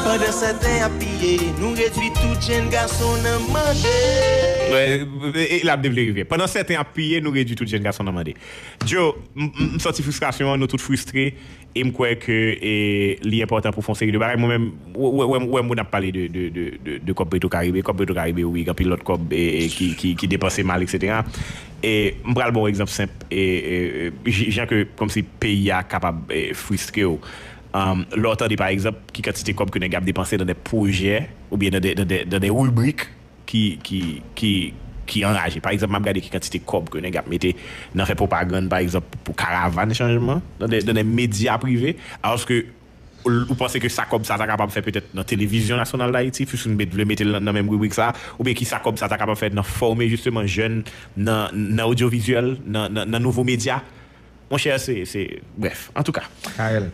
Pandan sèten ap piye, nou redwi tout jenn gason nan mande. E, e, e l ap devle rive. Pandan sèten ap piye, nou redwi tout jenn gason nan mande. Djo, m, m, m santi fristrasyon an, nou tout fristre. E m kwè ke, e, li enpòtan pou fè yon seri de bagay. Mwen menm, wè, wè, wè, wè moun ap pale de, de, de, de, de kòb Petro Caribe. Kòb Petro Caribe, wi, gen anpil lòt kòb, e, e, ki, ki, ki depanse mal, et cetera. E m pral ba w egzanp senp. E, e, e, j-, jan ke, kòmsi peyi a kapab, e, fristre w. Um, lè w tande, pa egzanp, ki kantite kòb ke nèg ap depanse nan de pwojè, oubyen nan de, nan de, nan de ribrik, ki, ki, ki, ki anraje. Pa egzanp, m ap gade ki kantite kòb ke nèg ap mete nan fè pwopagann, pa egzanp, pou karavàn chanjman, nan de, nan de medya prive, alòske ou, ou panse ke sa kòb sa ta kapab fè petèt nan Televizyon Nasyonal d Ayiti, si w met, vle mete l nan, nan menm ribrik sa, oubyen ki sa kòb sa ta kapab fè nan fòme jisteman jèn nan, nan odyovizyèl, nan, nan, nan nouvo medya. Monchè, se, se, brèf, antouka. Karel.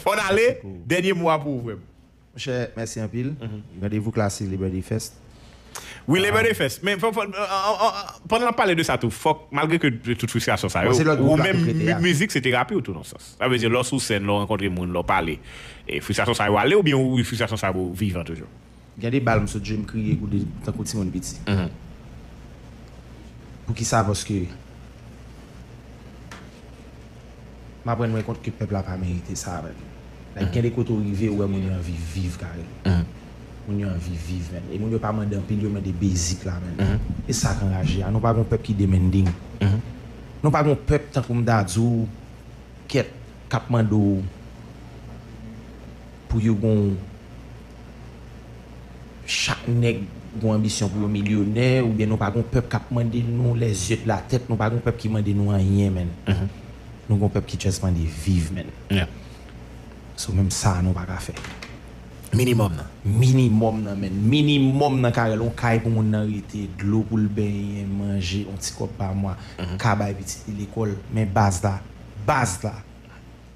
Fò n ale, dènye mo a pou ou, frè m. Monchè, mèsi anpil. Randevou klase Liberty Fest. Wi, Liberty Fest. Men fò, fò, an, an, an, pandan n ap pale de sa tou, fòk, malgre ke tout fristrasyon sa yo, ou menm mizik se terapi ou tou nan sans. Sa vle di, lè w sou sèn, lè w rankontre moun, lè w pale, e fristrasyon sa yo ale oubyen ou fristrasyon sa yo vivan toujou? Gen de bal m sot jwe, m kriye kou de, tankou timoun piti. Poukisa? Paske m aprann mwen kont ke pèp la pa merite sa, man. Like, gen de kote w rive, ou wè moun yo anvi viv, Karel. Moun yo anvi viv, man. E moun yo pa mande anpil, yo mande bezik la, man. E sa k anraje a. Nou pa gon pèp ki demanding. Nou pa gon pèp, tankou m ta di w, kèt, k ap mande w pou yo gon, chak nèg gon anbisyon pou yo milyonè, oubyen nou pa gon pèp k ap mande nou les yeux de la tête, nou pa gon pèp ki mande nou anyen, man. Nou gon pèp ki just mande viv, man. So, menm sa, nou pa ka fè. Minimòm nan. Minimòm nan, man. Minimòm nan, Karel, yon kay pou moun nan rete, dlo pou l benyen, manje, yon ti kòb pa mwa, ka bay pitit li lekòl. Men baz la, baz la,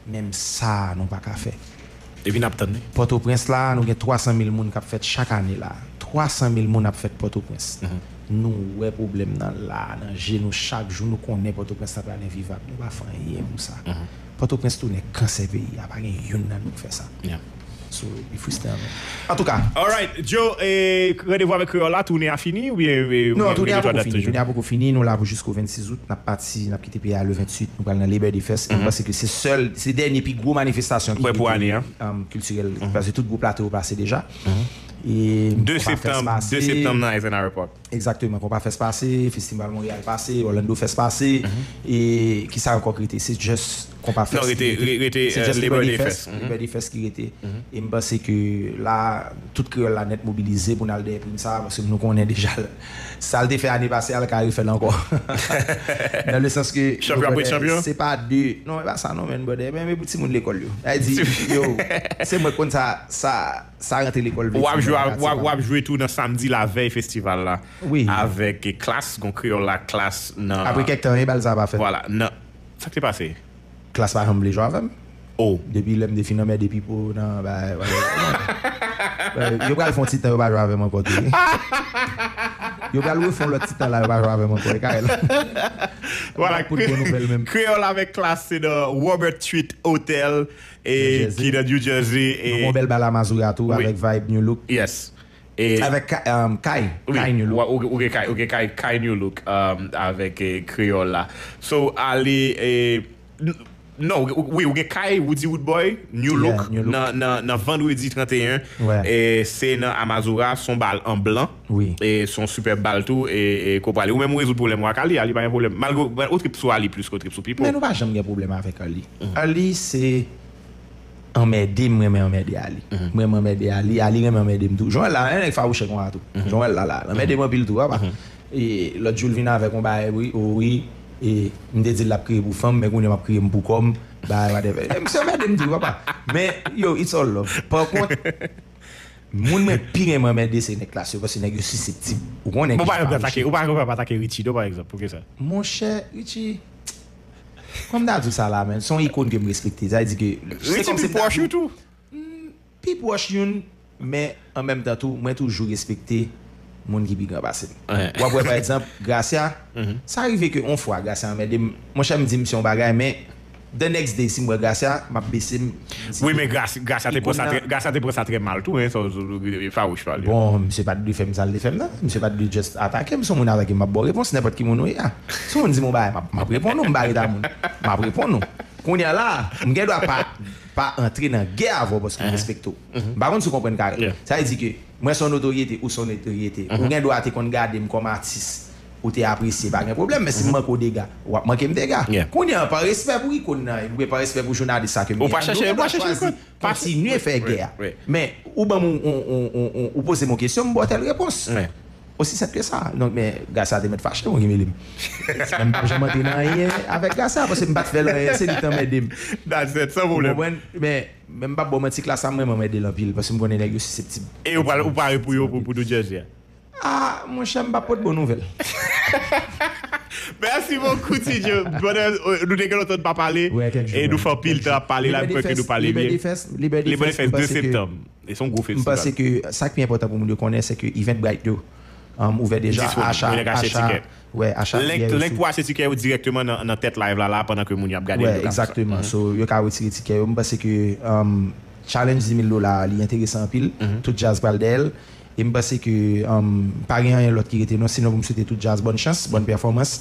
menm sa a, nou pa ka fè. Epi n ap tann li. Pòtoprens la, nou gen twa san mil moun k ap fèt chak ane la. Twa san mil moun ap fèt Pòtoprens. Nou wè pwoblèm nan la, nan je nou, chak jou nou konnen Pòtoprens la pral envivab. Nou pa fè anyen pou sa. Pòtoprens tounen kansè peyi a, pa gen youn nan nou k fè sa. So, li fristre anpil. Antouka. Alright, Joe, e, randevou avèk Kreyòl la, tounen an fini oubyen, e, ou gen, ou gen dwa dat toujou? Non, tounen an poko fini, tounen an poko fini, nou la pou jisko vennsis out, n ap pati, n ap kite peyi a le venntuit, nou pral nan Liberty Fest, e m panse ke se sèl, se dènye pi gwo manifestasyon ki rete, um, kiltirèl, paske tout gwo plato yo pase deja. E, de septanm, de septanm nan Eisenhower Park. Egzakteman, Konpa Fest pase, Festival Montréal pase, Orlando Fest pase, e kisa ankò k rete? Se just Konpa Fest ki rete. Se just Liberty Fest, Liberty Fest ki rete. E m panse ke la, tout kreyòl la nèt mobilize pou n al dèyè prim sa, paske nou konnen deja sa l te fè ane pase a, l ka refè l ankò. Nan le sans ke chanpyon ap ret chanpyon. Se pa de, non, e pa sa non, man, brother. Men, men pou timoun lekòl yo. Sa vle di, yo, se mwen k konn sa, sa, sa rantre lekòl vle di. W ap jwe, w ap, w ap jwe tou nan samdi lavèy festival la. Wi. Avèk Klass, gon kreyòl la Klass nan. Apre kèk tan, e bal sa pa fèt. Vwala, nan. Sa k te pase? Klass pa janm vle jwe avè m. Oh. Depi lè m te fin anmède Pipo nan, ba, ba, yo pral fè yon ti tan yo pa jwe avè m ankò tou, wi. Yo pral refè yon lòt ti tan la, yo pa jwe avè m ankò, e Karel. Vwala, pou bon nouvèl menm. Kreyòl avèk Klass, se nan Robert Treat Hotel, e, ki nan New Jersey. E nou gon bèl bal a Mazora tou, avèk Vibe New Look. Yes. E avèk Kay, um, Kay, wi, Kay New Look. Ou, ou gen Kay, ou gen Kay, Kay New Look, um, avèk, e, Kreyòl la. So, ale, e, n-, non, ou, wi, ou gen Kay, Woody Woodboy, New Look, nan, nan, nan vandredi tranteyen. E se nan Amazora, se yon bal an blan. Wi. E se yon sipèb bal tou, e, e ke w prale. Ou menm ou rezoud pwoblèm ou ak Ali, Ali pa gen pwoblèm. Malgre ou trip sou Ali plis ke w trip sou Pipo. Men nou pa janm gen pwoblèm avèk Ali. Arly se anmède m renmen anmède Arly. M renmen anmède Arly, Arly renmen anmède m tou. Joel la, yon nèg fawouchè konsa tou. Joel la, la, l anmède m anpil tou, apa. E lòt jou l vin avèk yon bagay, wi, o wi, e m te di l l ap kriye pou fanm, men kounye a m ap kriye m pou kò m. Bagay whatever. E misye anmède m tou, apa. Men, yo, it's all love. Pa kont, moun mwen pi renmen anmède se nèg Klass yo, paske nèg yo siseptib. Ou konnen ki jan fawouchè. Ou pa janm atake, ou pa janm atake Richie, non, pa egzanp, poukisa? Monchè, Richie, Kòm m ta di w sa la, man, se yon ikòn ke m respekte. Sa vle di ke se kòm si m ta di w, pi pwòch youn, men an menm tan tou, mwen toujou respekte moun ki pi gran pase m. W ap wè, pa egzanp, Gracia, sa rive ke yon fwa, Gracia anmède m. Monchè, m di misye yon bagay, men the next day, si m wè Gracia, m ap bese m. Wi, men Gracia te pran sa trè, Gracia te pran sa trè mal tou, hein, sa, sa, sa, fawouch pa li. Bon, misye pa t dwe fè m sa l te fè m nan. Misye pa t dwe just atake m. Se yon moun atake m, m ap ba w repons, nenpòt ki moun ou ye a. Si yon moun di m yon bagay, m ap, m ap reponn ou, m pa ret a moun. M ap reponn ou. Kounye a la, m gen dwa pa, pa antre nan gè avè w paske m respekte w. M pa konn si w konprann Karel. Sa vle di ke mwen se yon notoryete, ou se yon notoryete. Ou gen dwa te konn gade m kòm atis, ou te apresye, pa gen pwoblèm. Men si m manke w dega, w ap manke m dega. Kounye a, pa respè pou ikòn nan, oubyen pa respè pou jounalis sa ke m ye a, nou gen dwa chwazi kontinye fè gè a. Men, ou ban m yon, yon, yon, yon, yon, ou poze m yon kesyon, m ba w tèl repons. Osi senp ke sa. Donk, men, Gracia te mèt fache, mwen ki mele m. Men m p ap janm antre nan anyen avèk Gracia, paske m pa t fè l anyen, se li k t anmède m. That's it, san pwoblèm. Ou konprann? Men, men m p ap ba w manti, Klass sa, m renmen anmède l anpil, paske m konnen nèg yo siseptib. E ou pral, ou pare pou yo, pou, pou New Jersey a? Ah, monchè, m p ap pot bon nouvèl. Mèsi bokou, Ti Djo. Pandan, euh, nou te gen lontan n pa pale, e nou fè anpil tan ap pale la, m kwè ke nou pale byen. Liberty Fest, Liberty Fest, de septanm. E se yon gwo festival. M panse ke sa k pi enpòtan pou moun yo konnen, se ke Eventbrite yo, um, ouvè deja, acha, acha, wè, acha biyè yo. Link pou achte tikè yo dirèkteman nan, nan tèt live la, la, pandan ke moun yo ap gade yo ka fè sa. Wè, egzakteman. So, yo ka retire tikè yo. M panse ke, um, challenge dis mil dola a, li enteresan anpil. Tout djaz pral dèyè l. E m panse ke, um, pa gen anyen lòt ki rete non, sinon pou m swete tout djaz bòn chans, bòn pèfòmans.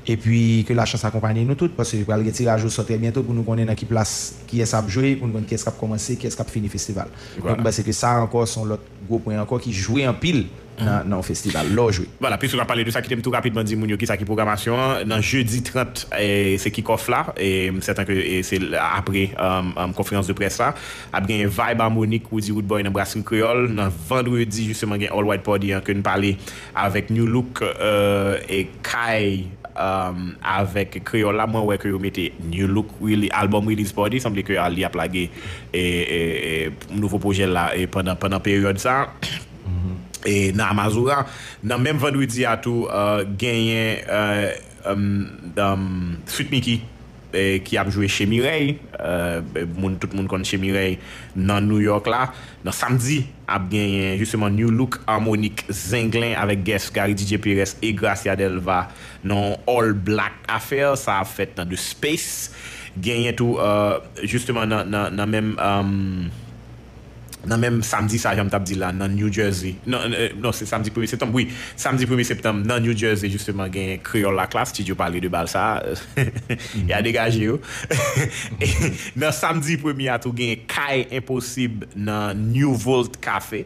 Epi ke lachans akonpaye nou tout, paske pral gen tiraj osò trè byento pou nou konnen nan ki plas kiyès ap jwe, pou nou konn kiyès k ap kòmanse, kiyès k ap fini festival. Donk, m panse ke sa ankò se yon lòt gwo pwen ankò ki jwe anpil nan, nan yon festival, lè w jwe. Vwala, piske w ap pale de sa, kite m tou rapidman di moun yo kisa ki pwogramasyon an. Nan jedi trant, e, se kick-off la, e m sèten ke, e, se apre, um, um, konferans de près la. Ap gen Vibe Harmonic, Roody Roodboy nan Brasserie Kreyòl. Nan vandredi, jisteman, gen All White Party an ke n pale avèk New Look, euh, e Kay, um, avèk Kreyòl la. Mwen wè ke yo mete New Look really, album release party. Sanble ke Arly ap lage, e, e, e, nouvo pwojè l la, e, pandan, pandan peryòd sa. E nan Amazura. Nan menm vandredi a tou, euh, genyen, euh, um, um, Sweet Micky, e, ki ap jwe chez Mireille. Euh, moun, tout moun konn chez Mireille nan New York la. Nan samdi, ap genyen jisteman New Look Harmonic Zenglen avèk guest Gary D J Perez e Gracia Delva nan All Black Affair. Sa ap fèt nan The Space. Genyen tou, euh, jisteman nan, nan, nan menm, um, nan menm samdi sa, jan m t ap di la, nan New Jersey. Non, euh, non, se samdi premye septanm. Wi, samdi premye septanm, nan New Jersey, jisteman, gen Kreyòl Laklass, Ti Djo pale de bal sa. Y a degaje yo. Nan samdi premye a tou, gen Kay Enposib nan New Volt Cafe,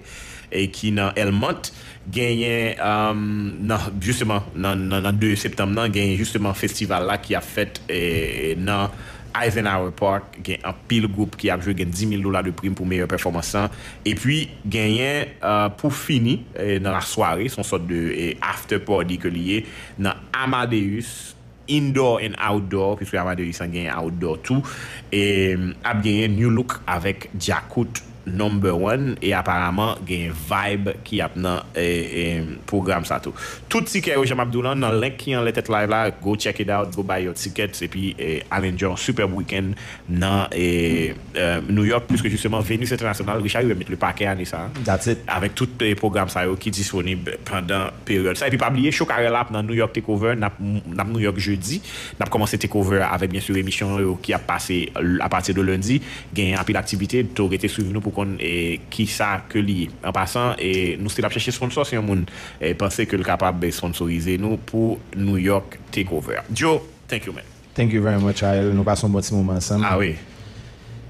e ki nan Elmont. Genyen, um, nan, jisteman, nan, nan, nan de septanm nan, genyen jisteman festival la ki ap fèt, e, nan Eisenhower Park. Gen anpil gwoup ki ap jwe, gen dis mil dola de prim pou meyè pèfòmans lan. Epi, genyen, euh, pou fini, e, nan lasware, se yon sòt de, e, after party ke li ye, nan Amadeus, indoor and outdoor, piske Amadeus an genyen outdoor tou. E, ap genyen New Look avèk Djakout Number One, e aparaman genyen Vibe ki ap nan, e, e, pwogram sa tou. Tout tikè yo, jan m ap di w lan, nan link ki anlè tèt live la, go check it out, go buy your tickets, epi, e, al enjoy yon superb weekend nan, e, e, New York, puisque justement Venus International, Richard Hurel met le pakè ane sa a. That's it. Avèk tout, e, pwogram sa yo ki disponib pandan peryòd sa. Epi pa bliye, Chokarel ap nan New York Takeover, n ap, n ap New York jedi. N ap kòmanse Takeover avèk, byen si, emisyon yo ki ap pase l-, apati de lendi. Gen anpil aktivite, tou rete swiv nou pou konn, e, kisa ke li ye. An pasan, e, nou still ap chèche sponsor, si yon moun, e, panse ke l kapab, e, sponsorize nou pou New York Takeover. Joe, thank you, man. Thank you very much, Ael. Nou pase yon bon ti moman ansanm. Ah wi.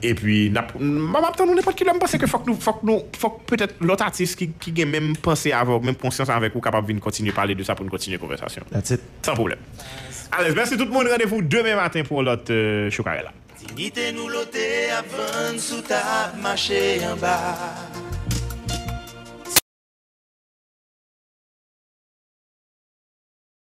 Epi, n ap, m ap tann nou nenpòt ki lè. M panse ke fòk nou, fòk nou, fòk petèt lòt atis ki, ki gen menm panse avè w, menm konsyans avèk ou, kapab vin kontinye pale de sa pou n kontinye konvèsasyon. That's it. San pwoblèm. Alèz, mèsi tout moun. Randevou demen maten pou yon lòt, euh, Chokarel la. Dignité nou lote ap vann sou tab mache anba.